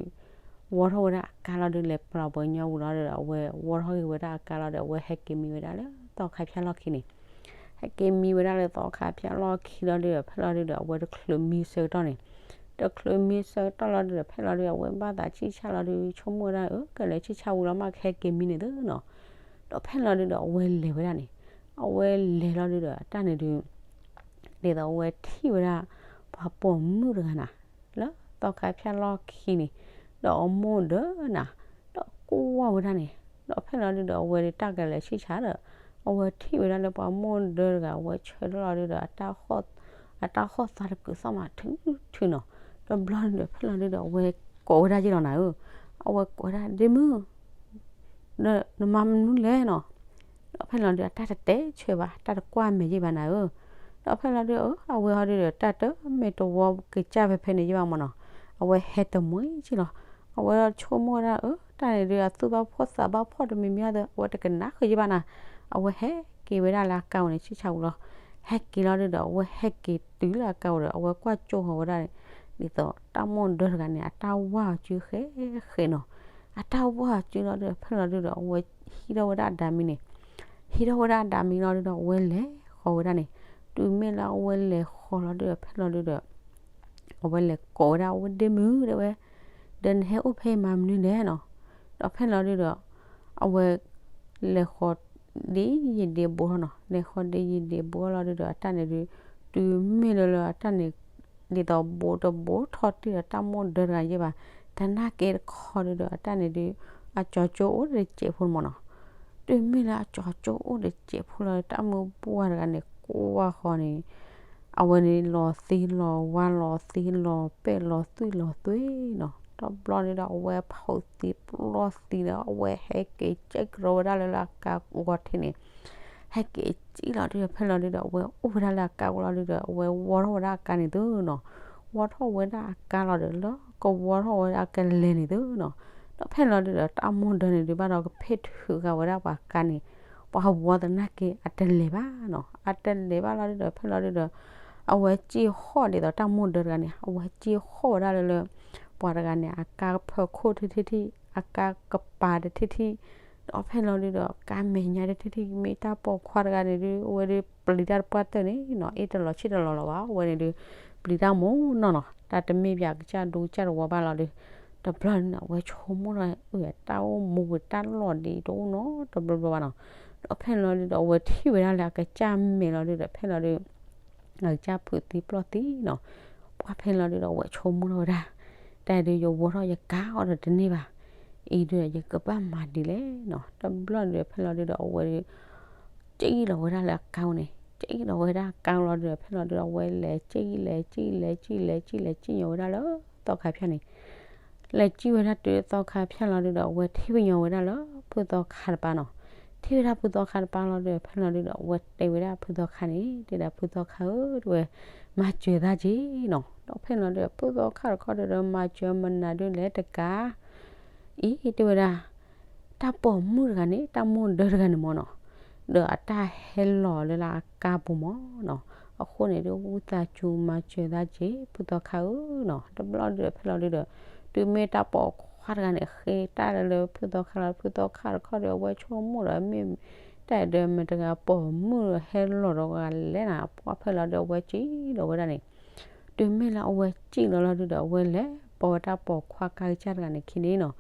ဝီထီၣ်ဝဲဒၣ်အကါလီၤဒု လဲၤပာ်လီၤပှၤကညီဝံၤလီၤဒုဒီး အဝဲဝီထီၣ်က့ၤဝဲဒၣ်အကါလီၤဒီး အဝဲဟဲက့ၤမံဝဲဒၣ်လၢသီခါဖၠၣ်လီၢ်ခံန့ၣ်, ဟဲက့ၤမံဝဲဒၣ်လၢသီခါဖၠၣ်လီၢ်ခံလီၤဒုဒီး ဖဲလီၤဒုဒီး အဝဲတချုးမံဆၢကတီၢ်န့ၣ်, တချုးမံဆၢကတီၢ်လီၤဒုဒီး ဖဲလီၤဒုဒီး အဝဲဘၣ်သးဆံၣ်ဆါလီၤဒု ဆိကမိၣ်ဝဲဒၣ် အၢ ကလဲၤဆံၣ်ဆါဝံၤလီၤမး ကဟဲက့ၤမံန့ၣ်သ့နီၤ, ဒီးဖဲန့ၣ်လီၤဒုဒီး အဝဲလဲၤဝဲဒၣ်န့ၣ်, အဝဲလဲၤလီၤဒုဒီး အတၢ်န့ၣ်ဒု ဒ်သိးအဝဲထံၣ်ဝဲဒၣ် ပှၤပိာ်မုၣ်တဂၤနၤ လၢသီခါဖၠၣ်လီၢ်ခံန့ၣ်, ဒီးအမိၢ်ဒၢနၤ, ဒီးကွၢ်ဝဲဒၣ်န့ၣ်, ဒီးဖဲန့ၣ်လီၤဒုဒီး အဝဲဒုတၢ်ကလဲၤဆံၣ်ဆါဒီး အဝဲထံၣ်ဝဲဒၣ်လၢပှၤမိၢ်ဒၢတဂၤ အဝဲဆၢထၢၣ်လီၤဒုဒီး အတၢ်ဃီၣ်သးတကုးသီၣ်မးထုထုနီၤ, ဒီးဘျီဒုဒီး ဖဲလီၤဒုဒီး အဝဲကိးဝဲဒၣ်ယ့ၢ်လီၤနၤဧၢ, အဝဲကိးဝဲဒၣ် ဒ့မုၣ် ဒီးနမၤမနုၤလဲၣ်နီၤ, ဒီးဖဲန့ၣ်လီၤဒု အတၢ်တတဲဆၢဘၣ် တၢ်တကွၢ်မဲာ်ယ့ၢ်ဘၣ်နၤဧၢ, ဒီးဖဲလီၤဒုး အဝဲဟီဒုးဒီး တၢ်တမ့ၢ်တဝီကစၢ်ဖဲဖဲန့ၣ်ယဘၣ်မၢ်နီၤ, အဝဲဟဲတမှံၤက့လီၤ. အဝဲဆိကမိၣ်ဝဲဒၣ် အၢ တၢ်န့ၣ်ဒုး အသူၣ်ဘၣ်ဖှီၣ်သးဘၣ်ဖှီၣ်တမံၤမံၤအသိး အဝဲတကနၣ်ဃုာ်ယဘၣ်နၤ, အဝဲဟဲက့ၤဝဲဒၣ်လၢအကါအိၣ်န့ၣ် ဆံၣ်ဆါအူလီၤ. ဟဲက့ၤလီၤဒုးဒီး အဝဲဟဲက့ၤတုၤလၢအကါအိၣ်ဒီး အဝဲကွၢ်ကၠိဃီၤဝဲဒၣ်န့ၣ် ဒ်သိးတၢ်မိၢ်ဒၢတဂၤန့ၣ် အတၢ်ဝါအီၤစုဃဲဃဲနီၤ, အတၢ်ဝါအီၤစုလီၤဒုးဒီး ဖဲလီၤဒုးဒီး အဝဲဟံးထီၣ်ဝဲဒၣ်အဒၣ်မံန့ၣ် ဟံးထီၣ်ဝဲဒၣ်အဒၣ်မံလီၤဒုးဒီး အဝဲလဲၤဃီၤဝဲဒၣ်န့ၣ်, တုၤမ့ၢ်လၢအဝဲလဲၤဃီၤလီၤဒုးဒီး ဖဲလီၤဒုးဒီး အဝဲလဲၤကိးဝဲဒၣ် အဝဲဒ့မုၣ်ဒဲဝဲ, ဒီးနဟဲအိၣ်ဖဲအံၤမၤမနုၤလဲၣ်နီၤ. ဒီးဖဲလီၤဒုးဒီး အဝဲ လဲၤဃီၤဒ်ယံာ်ဒ်ဘူးထီၣ်နီၤ, လဲၤဃီၤဒ်ယံာ်ဒ်ဘူးထီၣ်လီၤဒုးဒီး အတၢ်န့ၣ်ဒုး တုၤမ့ၢ်လၢလၢအတၢ်န့ၣ် ဒ်သိးဘူးတဘူးထီၣ်တံၢ်ဒီး တၢ်မိၢ်ဒၢတဂၤယဲဘၣ်, တနာ်က့တခီဒုးဒီး အတၢ်န့ၣ်ဒုး အကၠီၤကၠိအိၣ်တစဲးဖိမၢ်နီၤ. တုၤမ့ၢ်လၢအကၠီၤကၠိအိၣ်တစဲးဖိလီၤ တၢ်မုၢ်ပှၢ်တဂၤန့ၣ် ကွၢ်ဃီၤန့ၣ် အဝဲန့ၣ်လီၤသံလီၤဝါ လီၤသံလီၤပဲာ် လီၤသွံၣ်လီၤသွဲနီၤ. တဘျီဒုးဒီး အဝဲဖီၣ်သံပျီၢ်သံဒီး အဝဲဟဲက့ၤကဲကရီဝဲဒၣ်လၢလၢအကါဂီၤထံးန့ၣ် ဟဲက့ၤစံၣ်လီၤဒုးဒီး ဖဲလီၤဒုးဒီး အဝဲအိၣ်ဝဲဒၣ်လၢအကါဂီၤလီၤဒုးဒီး အဝဲဝီထီၣ်ဝဲဒၣ်အကါန့ၣ်သုနီၤ. ဝီထီၣ်ဝဲဒၣ်အကါလီၤဒီး လၢကဝီထီၣ်ဝဲဒၣ်အကလဲၤန့ၣ်သုနီၤ. ဒီးဖဲလီၤဒုးဒီး တၢ်မိၢ်ဒၢန့ၣ်ဒုး ဘၣ်ဒီးကဖ့ၣ်ထုးဃာ်ဝဲဒၣ်ပှၤကါန့ၣ် ပှၤဝီသနာ်က့အတလဲၤဘၣ်နီၤ. အတလဲၤဘၣ်လီၤဒုးဒီး ဖဲလီၤဒုးဒီး အဝဲစံၣ်ဃီၣ်ဒ်သိးတၢ်မိၢ်ဒၢတဂၤန့ၣ် အဝဲစံၣ်ဃီၣ်ဝဲဒၣ်လၢလၢ ပှၤတဂၤန့ၣ် အကါကဖၢခိၣ်တထံၣ်ထံၣ် အကါကပၤတထံၣ်ထံၣ် ဒီးဖဲလီၤဒုးဒီး ကါမဲာ်ညါတထံၣ်ထံၣ် မ့ၢ်တၢ်ပိာ်ခွါတဂၤန့ၣ်ဒုး အဝဲဒုးပျံၤတၢ်တပှၢ်တၢၢ်န့ၣ်နီၤ အ့ၣ်တလီၤဆံၣ်တလီၤလီၤဘၣ် အဝဲန့ၣ်ဒုး ပျံၤတၢ်မူနီၢ်နီၤ တၢ်တမ့ၢ်ဘၣ်ကစၢ်ဒိကစၢ်တဝီဘၣ်လီၤဒုး တဘျီန့ၣ် အဝဲဆိကမိၣ်လီၤ အတၢ်အိၣ်မူပူၤတၢ်လီၢ်ဒ်တအိၣ်နီတဘျီဘျီဘၣ်နီၤ ဒီးဖဲလီၤဒုးဒီး အဝဲထံၣ်ဝဲဒၣ်လၢအကစၢ်မဲာ်လီၤဒုးဒီး ဖဲလီၤဒုး အကစၢ်ဖုးသံပျီၢ်သံနီၤ ပှၢ်ဖဲလီၤဒုးဒီး အဝဲဆိကမိၣ်ထီၣ်ဝဲဒၣ် တၢ်ဒုးယဝီထီၣ်ယကါအီၤဒီးတန့ၢ်ဘၣ် အံၤဒုးဒီး ယကဘၣ်မၤဒ်လဲၣ်နီၤ တဘျီဒုးဒီး ဖဲလီၤဒုးဒီး အဝဲဒုး ကၠံၣ်လီၤဝဲဒၣ်လၢအကါအိၣ်န့ၣ် ကၠံၣ်လီၤဝဲဒၣ်အကါလီၤဒုးဒီး ဖဲလီၤဒုးဒီး အဝဲလဲၤကၠံၣ်လဲၤကၠံၣ်လဲၤကၠံၣ်လဲၤကၠံၣ်လီၤဝဲဒၣ်လၢ သီခါဖၠၣ်န့ၣ် လဲၤကၠံၣ်ဝဲဒၣ်တုၤသီခါဖၠၣ်လီၤဒုးဒီး အဝဲထံၣ်ပညီဝဲဒၣ်လၢဖုသီခါတပၤနီၤ ထံၣ်ဝဲဒၣ်ဖုသီခါတပၤလီၤဒုးဒီး ဖဲလီၤဒုးဒီး အဝဲတဲဝဲဒၣ်ဖုသီခါန့ၣ် တဲဒၣ် ဖုသီခါဧၢ တဲဝဲ မၤစၢၤသးက့ၤနီၤ ဒီးဖဲလီၤဒုးဒီး ဖုသီခါတခီဒုးဒီး မၤစၢၤမနုၤဒုးလဲၣ်တကး အံၤ တဲဝဲဒၣ် တၢ်ပိာ်မုၣ်တဂၤန့ၣ် တၢ်မိၢ်ဒၢတဂၤန့ၣ်မၢ်နီၤ ဒီးအတၢ်ဟဲလီၤလၢလၢအကါပူၤမၢ်နီၤ အဃိန့ၣ်ဒုး ဝံသးစူၤမၤစၢၤသးက့ၤ ဖုသီခါဧၢနီၤ တဘျီဒုးဒီး ဖဲလီၤဒုးဒီး တုၤမ့ၢ်တၢ်ပိာ်ခွါတဂၤန့ၣ် ဃ့တၢ်လၢလၢဖုသီခါလီၤ ဖုသီခါတခီဒီး အဝဲဆိကမိၣ်ဒီး မ့ၢ်တၢ်ဒုးမ့ၢ်တဂၤပိာ်မုၣ်ဒီးဟဲလီၤဒီးဂၤလဲၣ်နၤ ပှၢ်ဖဲလီၤဒုး အဝဲကၠံၣ်လီၤဝဲဒၣ်န့ၣ် တုၤမ့ၢ်လၢအဝဲကၠံၣ်လီၤလီၤဒုးဒီး အဝဲလဲၤပိာ်ဝဲတၢ်ပိာ်ခွါကါကစၢ်တဂၤန့ၣ်ခံန့ၣ်နီၤ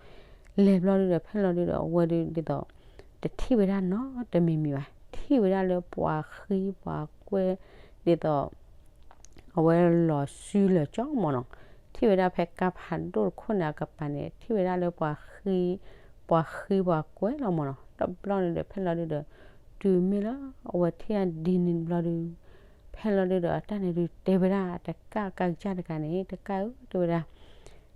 လဲၤဘျီဒုးဒီး ဖဲလီၤဒုးဒီး အဝဲဒုးဒ်သိး တထံၣ်ဝဲဒၣ်နီတမံၤမံၤဘၣ် ထံၣ်ဝဲဒၣ်လၢပှၤဃံပှၤကွဲ ဒ်သိး အဝဲလီၤစုလီၤကၠီမၢ်နီၤ ထံၣ်ဝဲဒၣ်ဖဲကါဖးဒိၣ်တခိၣ်န့ၣ်အကပၤန့ၣ် ထံၣ်ဝဲဒၣ်လၢပှၤဃံ ပှၤဃံပှၤကွဲလီၤမၢ်နီၤ တဘျီန့ၣ်ဒီး ဖဲလီၤဒုးဒီး တုၤမ့ၢ်လၢအဝဲထံၣ်ဒ်န့ၣ်တဘျီဒုး ဖဲလီၤဒုးဒီး အတၢ်န့ၣ်ဒုးတဲဝဲဒၣ်တကၢ်ကါကစၢ်တဂၤန့ၣ် တကၢ်ဧၢ တဲဝဲဒၣ်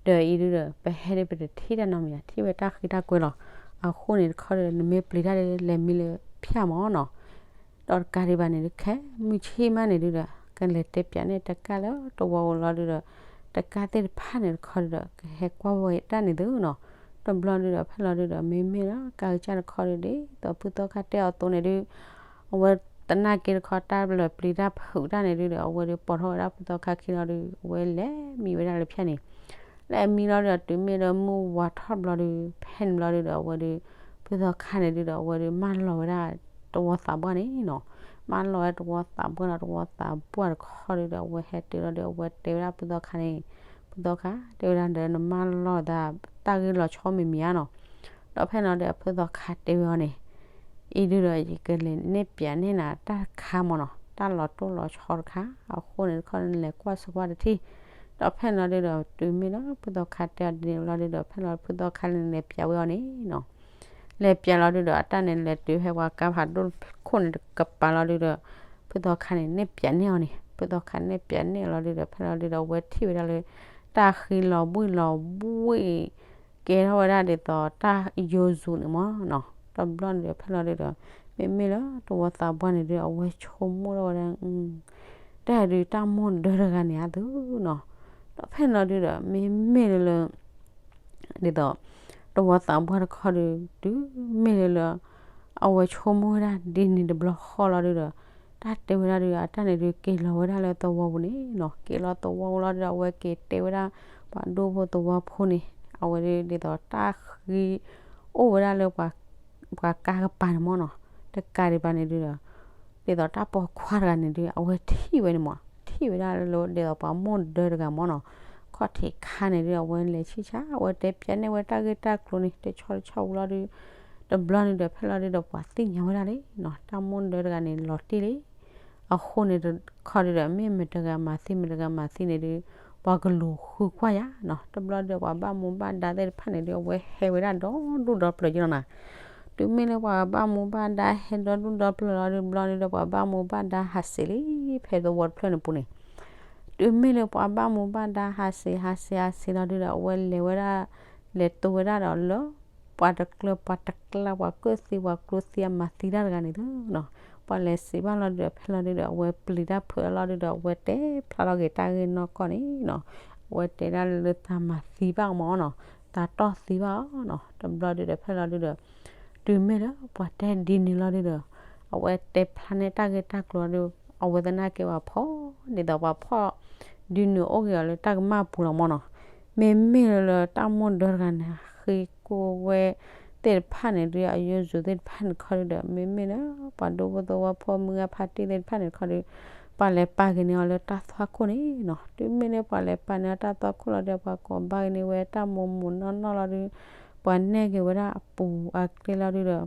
ဒီးအံၤဒုးဒီး ပဟဲဒ်ပတထံၣ်တၢ်နီတမံၤ ထံၣ်ဝဲတၢ်ဃံတၢ်ကွဲလီၤ အဃိန့ၣ်တခီဒီး နမ့ၢ်ပျံၤတၢ်ဒီး လဲၤမံလၢဖၠၣ်မၢ်နီၤ ဒီးတကးဒံးဘၣ်န့ၣ်ဒုး ခဲမုၢ်ဆ့ၣ်မးန့ၣ်ဒုးဒီး ကလဲၤတဲပၠးန့ၢ်တကၢ်လၢတဝီဧိၤလီၤဒုးဒီး တကၢ်သ့ၣ်တဖၣ်န့ၣ်တခီဒုးဒီး ကဟဲကွၢ်ဝဲတၢ်န့ၣ်သုနီၤ တဘျီဒုးဒီး ဖဲလီၤဒုးဒီး မ့မ့ၢ်လၢကါကစၢ်တခီဒုးဒ်သိးဖုသီခါတဲအီၤအသိးန့ၣ်ဒုး အဝဲတနာ်က့တခီ တၢ်လၢပျံၤတၢ်ဖုးတၢ်န့ၣ်ဒုးဒီး အဝဲဒုးပိာ်ထီၣ်ဝဲဒၣ်ဖုသီခါခံလီၤဒုး အဝဲလဲၤမံဝဲဒၣ်လၢဖၠၣ်န့ၣ် လဲၤမံလီၤဒုးဒီး တုၤမ့ၢ်ဒီးမုၢ်ဝါထီၣ်တဘျီဒုး ဖဲန့ၣ်ဘျီဒုးဒီး အဝဲဒုး ဖုသီခါန့ၣ်ဒုးဒီး အဝဲဒုးမၢလီၤဝဲဒၣ်တဝီသးပှၢ်န့ၣ်နီၤ မၢလီၤဝဲတဝီသးပှၢ်လီၤ တဝီသးပှၢ်တခီဒုးဒီး အဝဲဟဲတုၤလီၤဒုး အဝဲတဲဝဲဒၣ်ဖုသီခါန့ၣ် ဖုသီခါ တဲဝဲဒၣ်ဒီး နမၢလီၤသးတၢ်ဂ့ၢ်လီၤဆီမံၤမံၤဧါနီၤ ဒီးဖဲန့ၣ်ဒီး ဖုသီခါတဲဝဲအီၤန့ၣ် အံၤဒုးဒီး ယကလဲၤနဲၣ်ပၠးန့ၢ်နၤတၢ်တခါမၢ်နီၤ တၢ်လီၤတိၢ်လီၤဆီတခါ အဃိန့ၣ်တခီ နလဲၤကွၢ်ဆိကွၢ်တထံၣ် ဒီးဖဲန့ၣ်လီၤဒုးဒီး တုၤမ့ၢ်လၢဖုသီခါတဲအီၤဒ်န့ၣ်လီၤဒုးဒီး ဖဲန့ၣ်လီၤဖုသီခါန့ၣ်လဲၤပၠးဝဲအီၤန့ၣ်နီၤ လဲၤပၠးလီၤဒုးဒီး အတၢ်န့ၣ်လဲၤတုၤဖဲပှၤကါဖးဒိၣ်ခိၣ်န့ၣ်တကပၤလီၤဒုးဒီး ဖုသီခါန့ၣ် နဲၣ်ပၠးန့ၢ်အီၤန့ၣ် ဖုသီခါနဲၣ်ပၠးန့ၢ်အီၤလီၤဒုးဒီး ဖဲလီၤဒုးဒီး အဝဲထံၣ်ဝဲဒၣ်လၢ တၢ်ဃံလီၤဘှံးလီၤဘှံး ကဲထီၣ်ဝဲဒၣ်ဒ်သိးတၢ်ယိၤစူၤန့ၣ်မၢ်နီၤ တဘျီန့ၣ်ဒီး ဖဲလီၤဒုးဒီး မ့မ့ၢ်လၢတဝီသးပှၢ်န့ၣ်ဒုး အဝဲဆိကမိၣ်ထီၣ်ဝဲဒၣ် အဝဲတဲဒုးတၢ်မိၢ်ဒၢတဂၤန့ၣ်အသိးနီၤ, ဒီးဖဲန့ၣ်လီၤဒုဒီး မ့မ့ၢ်လၢလၢ ဒ်သိး တဝီသးပှၢ်တခီဒုး တုၤမ့ၢ်လၢလၢ အဝဲဆိကမိၣ်ဝဲဒၣ်ဒ်န့ၣ်တဘျီဃီလီၤဒုဒီး တၢ်တဲဝဲဒၣ်ဒု အတၢ်န့ၣ်ဒုးက့ၤလီၤဝဲဒၣ်လၢသဝီပူၤန့ၣ်နီၤ, က့ၤလီၤသဝီပူၤလီၤဒုဒီး အဝဲက့ၤတဲဝဲဒၣ် ပှၤဒူဖိသဝီဖိန့ၣ် အဝဲဒုးဒ်သိးတၢ်ဃံ အိၣ်ဝဲဒၣ်လၢ ပှၤကါကပၤန့ၣ်မ့ၢ်နီၤ, တကးဒံးဘၣ်န့ၣ်ဒုဒီး ဒ်သိးတၢ်ပိာ်ခွါတဂၤန့ၣ်ဒု အဝဲထံၣ်ဝဲန့ၣ်မ့ၢ် ထံၣ်ဝဲဒၣ်လၢဒ်သိးပှၤမိၢ်ဒၢတဂၤမ့ၢ်နီၤ, ခီၣ်ထံးခါန့ၣ်ဒု အဝဲလဲၤဆံၣ်ဆါ အဝဲတဲပျဲန့ၢ်ဝဲတၢ်ဂ့ၢ်တၢ်ကျိၤန့ၣ် တဆီတဆီဝံၤလီၤဒု တဘျီန့ၣ်ဒီးဖဲလီၤဒုဒီးပှၤသ့ၣ်ညါဝဲဒၣ်လံနီၤ, တၢ်မိၢ်ဒၢတဂၤန့ၣ်လီၤတံၢ်လံ အဃိန့ၣ်တခီဒုဒီး မ့ၢ်မတဂၤမၤသံ မတဂၤမၤသံန့ၣ်ဒု ပှၤကလူၤဃုကွၢ်ယၤနီၤ, တဘျီဒီးပှၤဘၣ်မူဘၣ်ဒါသ့ၣ်တဖၣ်န့ၣ်ဒု အဝဲဟဲဝဲဒၣ်ဒီဒူၣ်ဒီပျၢၤက့နီၤနီၤ, တုၤမ့ၢ်လၢပှၤဘၣ်မူဘၣ်ဒါဟဲဒီဒူၣ်ဒီပျၢၤလီၤဒု တဘျီန့ၣ်ဒီးပှၤဘၣ်မူဘၣ်ဒါဟးစံးလံ ဖဲသဝီတဖျၢၣ်န့ၣ်ပူၤန့ၣ် တုၤမ့ၢ်လၢပှၤဘၣ်မူဘၣ်ဒါဟးစံး ဟးစံး ဟးစံးလီၤဒုဒီး အဝဲလဲၤဝဲဒၣ် လဲၤတိဝဲဒၣ်ဒီးလၢ ပှၤတကျၢၤပှၤတကျါ ပှၤကၢၣ်သံပှၤကျိသံအမၤသံတၢ်တဂၤန့ၣ်ဒုနီၤ, ပှၤလဲၤစံးဘၣ်လီၤဒုဒီး ဖဲလီၤဒုဒီး အဝဲပျံၤတၢ်ဖုးလီၤဒုဒီး အဝဲတဲဖျါထီၣ်က့ၤတၢ်ဂ့ၢ်နီၢ်ကီၢ်န့ၣ်နီၤ, အဝဲတဲဒၣ်လၢသးမၤသံဘၣ်အီၤမ့ၢ်နီၤ, သးတီၢ်သံဘၣ်အီၤနီၤ, တဘျီဒုဒီးဖဲလီၤဒုဒီး တုၤမ့ၢ်လၢပှၤတဲဒ်န့ၣ်လီၤဒုဒီး အဝဲတဲဖျါန့ၢ်တၢ်ဂ့ၢ်တၢ်ကျိၤလီၤဒု အဝဲသနာ်က့ပှၤဖီၣ် ဒ်သိးပှၤဖီၣ် ဒုးနုာ်အိၣ်က့ၤအီၤလၢတၢ်ကမၣ်ပူၤလီၤမ့ၢ်နီၤ, မ့မ့ၢ်လၢလၢတၢ်မိၢ်ဒၢတဂၤန့ၣ် ဃ့ကိးဝဲသ့ၣ်တဖၣ်န့ၣ်ဒု အယိယိၤသ့ၣ်တဖၣ်န့ၣ်တခီဒုဒီး မ့မ့ၢ်လၢ ပှၤဒူဖိသဝီဖိမုၢ်ဂၢ်ဖါတံၢ်သ့ၣ်တဖၣ်န့ၣ်တခီဒု ပှၤလဲၤပာ်က့ၤန့ၢ်အီၤလၢတၢ်သွၣ်ခိၣ်န့ၣ်နီၤ, တုၤမ့ၢ်လၢပှၤလဲၤပာ်န့ၢ်အီၤတၢ်သွၣ်ခိၣ်လီၤဒီး ပှၤကိးဘၣ်က့ၤန့ၢ်ဝဲတၢ်မိၢ်မိၢ်နီၢ်နီၢ်လီၤဒု ပှၤနဲၣ်က့ၤဝဲဒၣ်အပူၤအကျဲလီၤဒုဒီး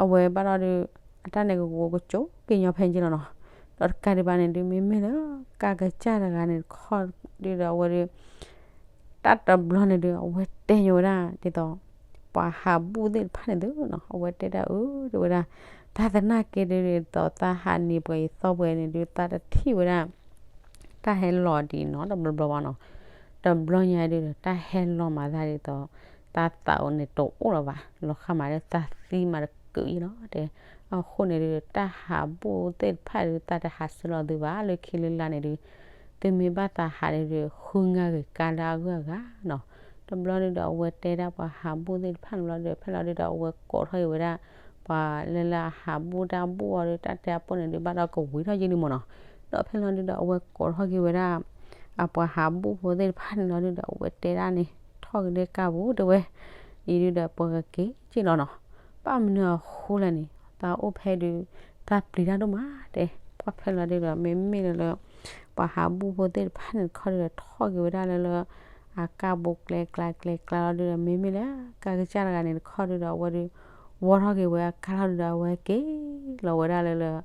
အဝဲဘၣ်ဒီးဒု အတၢ်န့ၣ်ကဝီၤကစိၤက့ၤညီဖဲက့လီၤနီၤ, ဒီးတကးဒံးဘၣ်န့ၣ်ဒု မ့မ့ၢ်လၢ ကါကစၢ်တဂၤန့ၣ်တခီဒုဒီး အဝဲဒု တၢ်တဘျီန့ၣ်ဒု အဝဲတဲညီဝဲဒၣ်ဒ်သိး ပှၤဟးဘူၣ်သ့ၣ်တဖၣ်န့ၣ်သုနီၤ, အဝဲတဲဒၣ်အၢ တဲဝဲဒၣ် တၢ်သနာ်က့ဒုဒ်သိး သးဟးနံၤပှဲၤအံၤသီပှဲၤန့ၣ်ဒု သးတထံၣ်ဝဲဒၣ် တၢ်ဟဲလီၤဒ်နီတဘျီဘျီဘၣ်နီၤ, တဘျီညါဒုဒီး တၢ်ဟဲလီၤမးသးဒ်သိး သးသးအိၣ်န့ၣ်တအိၣ်လၢၤဘၣ်, လီၤဃာ်မးဒီးသးသံမးတကုာ်အံၤလီၤတဲ, အဃိန့ၣ်ဒုဒီး တၢ်ဟးဘူၣ်သ့ၣ်တဖၣ်ဒု သးတဟးဆှၢလီၤသုဘၣ်လၢခံလၢလါန့ၣ်ဒု, သုမ့ၢ်ဘၣ်သးဟးဒုဒီး ဃုငါဂ့ၤကါလၢအဂုၤအဂၤနီၤ, တဘျီဒုဒီး အဝဲတဲဒၣ်ပှၤဟးဘူၣ်သ့ၣ်တဖၣ်န့ၣ်ဘျီဒုဒီး ဖဲလီၤဒုဒီး အဝဲကိးထီၣ်က့ၤဝဲဒၣ် ပှၤလၢလၢအဟးဘူၣ်တၢ်ဘူၣ်အီၤဒု တၢ်တဲအပိၢ်န့ၣ်ဒု ဘၣ်ဒီးကဝံၤထီၣ်ယ့ၢ်န့ၣ်မ့ၢ်နီၤ, ဒီးဖဲလီၤဒုဒီး အဝဲကိးထီၣ်က့ၤဝဲဒၣ် အပှၤဟးဘူၣ်ဖိသ့ၣ်တဖၣ်န့ၣ်လီၤဒုဒီး အဝဲတဲဒၣ်န့ၣ် ထီၣ်က့ၤလၢကါပူၤတဲဝဲ, အံၤဒုဒီး ပှၤကက့ၤက့လီၤနီၤ, ဘၣ်မနုၤအဃိလဲၣ်န့ၣ် သးအိၣ်ဖဲဒု သးပျံၤတၢ်ဒိၣ်မးတဲ, ပှၤဖဲလီၤဒုဒီး မ့မ့ၢ်လၢလၢ ပှၤဟးဘူၣ်ဖိသ့ၣ်တဖၣ်န့ၣ်တခီဒုဒီး ထီၣ်က့ၤဝဲဒၣ်လၢလၢ အကါပူၤကျဲကျါကျဲကျါလီၤဒုဒီး မ့မ့ၢ်လၢ ကါကစၢ်တဂၤန့ၣ်တခီဒုဒီး အဝဲဒု ဝီထီၣ်က့ၤဝဲအကါလီၤဒုဒီး အဝဲက့ၤလီၤဝဲဒၣ်လၢလၢ ဒ်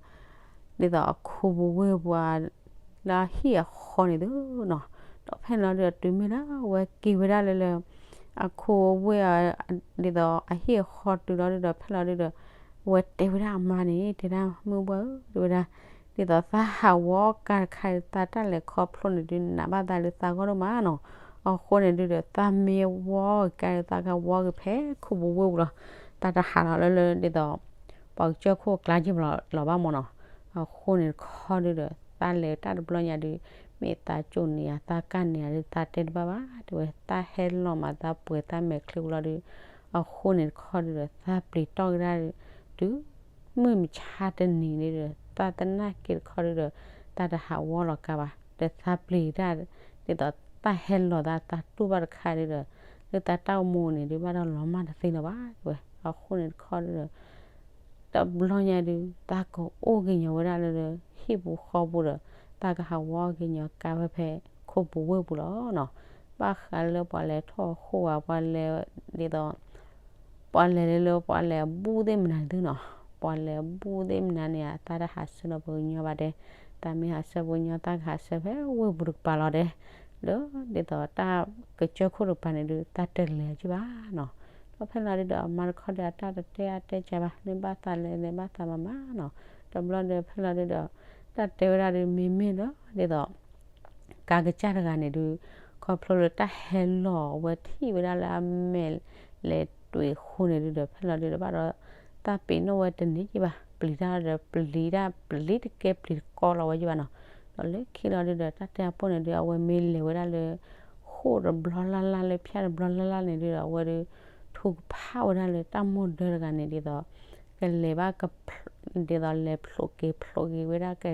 သိးအခိပူၤဝ့ၢ်ပူၤ လၢအဟံၣ်အဃီန့ၣ်သုနီၤ, ဒီးဖဲန့ၣ်လီၤဒုဒီး တုၤမ့ၢ်လၢအဝဲက့ၤဝဲဒၣ်လၢလၢ အခိဝ့ၢ် ဒ်သိးအဟံၣ်အဃီတုၤလီၤဒုဒီး ဖဲလီၤဒုဒီး အဝဲတဲဝဲဒၣ်အမါန့ၣ် တဲဒၣ်မုၢ်ဘှၢ်ဧၢ တဲဝဲဒၣ် ဒ်သိးသးဟးဝီကါတခါ သးတၢ်လဲၤခီဖျိန့ၣ်ဒု နးဘၣ်သးလၢသးဂီၢ်ဒိၣ်မးနီၤ, အဃိန့ၣ်ဒုဒီး သးမ့ၢ်ဝီကါ သးကဝီက့ၤဖဲခိပူၤဝ့ၢ်ပူၤလီၤ, တၢ်တဟးလီၤလၢလၢဒ်သိး ပှၤကစၢၢ်ခိၣ်အကျါက့ၤလီၤဘၣ်မ့ၢ်နီၤ, အဃိန့ၣ်တခီဒုဒီး သးလဲၤတၢ်တဘျီညါဒု မ့ၢ်သးကိးန့ၢ်ယၤ သးကၢ်န့ၢ်ယၤဒု သးတဲတဘၣ်ဘၣ် တဲဝဲ သးဟဲလီၤမးသးပှဲၤသးမဲာ်ချံပူၤလီၤဒု, အဃိန့ၣ်တခီဒုဒီး သးပျံၤတီၢ်ကဒါဒု တုၤမုၢ်မဆါတနံၤန့ၣ်ဒီး သးသနာ်က့တခီဒုဒီး သးတဟးဝီလီၤကါဘၣ် ဒီးသးပျံၤတၢ် ဒ်သိးသးဟဲလီၤသး သးတူၢ်ဘၣ်တခါဒုဒီး လၢသးတၢ်အိၣ်မူန့ၣ်ဒု ဘၣ်ဒီးလီၤမၢ်တသ့လၢၤဘၣ် တဲဝဲ အဃိန့ၣ်တခီဒုဒီး တဘျီညါဒု သးကအိၣ်က့ၤညီဝဲဒၣ်လၢ ဟံၣ်ပူၤဃီပူၤဒီး သးကဟးဝီက့ၤညီကါဝဲဖဲ ခိပူၤဝ့ၢ်ပူၤလီၤနီၤ, ဘၣ်ဃးလၢပှၤလဲၤထီၣ်အဃိဝဲ ပှၤလဲၤဒ်သိး ပှၤလဲၤလၢလၢပှၤလဲၤအဘူၣ်သ့ၣ်မနုၤသုနီၤ, ပှၤလဲၤအဘူၣ်သ့ၣ်မနုၤန့ၣ် သးတဟးဆှၢလီၤပှၤကညီဘၣ်တဲ, သးမ့ၢ်ဟးဆှၢပှၤကညီ သးကဟးဆှၢဖဲဝ့ၢ်ပူၤတကပၤလီၤတဲ, လၢဒ်သိးတၢ်ကစၢၢ်ခိၣ်တကပၤန့ၣ်ဒု သးတလဲၤက့ၤဘၣ်နီၤ, ဒီးဖဲလီၤဒုဒီး အမါတခီဒီး အတၢ်တတဲအါတဲကဲဘၣ် မ့ၢ်ဘၣ်သးလဲၤလဲၤဘၣ်သးမၤမၤနီၤ, တဘျီဒီးဖဲလီၤဒုဒီး တၢ်တဲဝဲဒၣ်ဒု မ့မ့ၢ်လၢဒ်သိး ကါကစၢ်တဂၤန့ၣ်ဒု ခီဖျိလၢတၢ်ဟဲလီၤအဝဲထံၣ်ဝဲဒၣ်လၢအမဲာ်လဲၤတွံၤအဃိန့ၣ်ဒုဒီး ဖဲလီၤဒုဒီးဘၣ်ဒီး သးပျံၤနီၣ်ဝဲတန့ၢ်က့ဘၣ်, ပျံၤတၢ်ဒီးပျံၤတၢ် ပျံၤတကဲပျံၤတကီလီၤဝဲက့ဘၣ်နီၤ, ဒီးလၢခံလီၤဒုဒီး တၢ်တဲအပိၢ်န့ၣ်ဒု အဝဲမ့ၢ်လဲၤဝဲဒၣ်လၢ ဃိၣ်တဘျီလၢ်လၢ် လၢဖၠၣ်တဘျီလၢ်လၢ်န့ၣ်ဒုဒီး အဝဲဒု ထူကဖၣ်ဝဲဒၣ်လၢတၢ်မိၢ်ဒၢတဂၤန့ၣ် ဒ်သိး ကလဲၤဘၣ် ဒ်သိးလဲၤဖျိးက့ၤဖျိးက့ၤဝဲဒၣ် က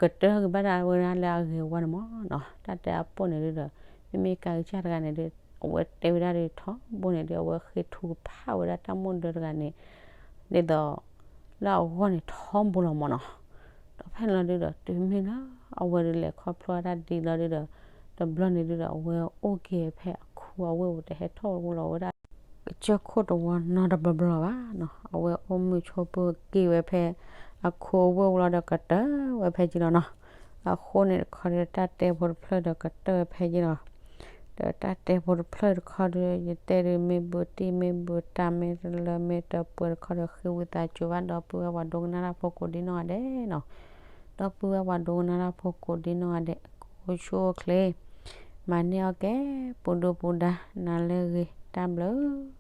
ကတၢၢ်က့ၤဘၣ်ဒၣ်ဝဲဒၣ်လၢအဂ့ၤဝါန့ၣ်မ့ၢ်နီၤ. တၢ်တဲအပိၢ်န့ၣ်ဒုဒီး မ့မ့ၢ်ကၤကစၢ်တဂၤန့ၣ်ဒု အဝဲတဲဝဲဒၣ်ဒုထီဘိန့ၣ်ဒု အဝဲဃ့ထူကဖၣ်ဝဲဒၣ်တၢ်မိၢ်ဒၢတဂၤန့ၣ် ဒ်သိး လၢအဂီၢ်န့ၣ်ထီဘိလီၤမ့ၢ်နီၤ. ဒီးဖဲန့ၣ်လီၤဒုဒီး တုၤမ့ၢ်လၢ အဝဲဒုလဲၤခီဖျိတၢ်ဒ်လီၤဒုဒီး တဘျီန့ၣ်ဒုဒီး အဝဲအိၣ်က့ၤဖဲအခူအဝ့ၢ်ပူၤ တဟဲထီၣ်လီၤဝဲဒၣ် ကစၢၢ်ခိၣ်တဝီနီတဘျီဘျီဘၣ်နီၤ. အဝဲအိၣ်မုာ်ဆိးပၢၤက့ၤဝဲဖဲ အခူအဝ့ၢ်ပူၤလီၤဒီးကတၢၢ်ဝဲဖဲက့လီၤနီၤ. အဃိန့ၣ်တခီဒီး တၢ်တဲဖိတဖျၢၣ်ဒီးကတၢၢ်ဝဲဖဲက့လီၤ. ဒီးတၢ်တဲဖိတဖျၢၣ်တခီဒီး ယတဲဒုးမ့ၢ်ဘူးတံၢ်မ့ၢ်ဘူးတၢ်မ့ၢ်တလၢမ့ၢ်တပှဲၤတခီဒီး ဃ့ဝံသးစူၤဘၣ်ဒီပုၢ်ဝဲၢ်ပှၤဒိကနၣ်တၢ်ဖိကိးဒ်နီၢ်ဂၤဒဲးနီၤ. ဒီပုၢ်ဝဲၢ်ပှၤဒိကနၣ်တၢ်ဖိကိးဒ်နီၢ်ဂၤဒဲး ကအိၣ်ဆူၣ်အိၣ်ချ့ မၤန့ၢ်အီၣ်ကဲ ပူၤဒူပူၤဒါ နၤလၢအဂ့ၤ တၢ်ဘျုး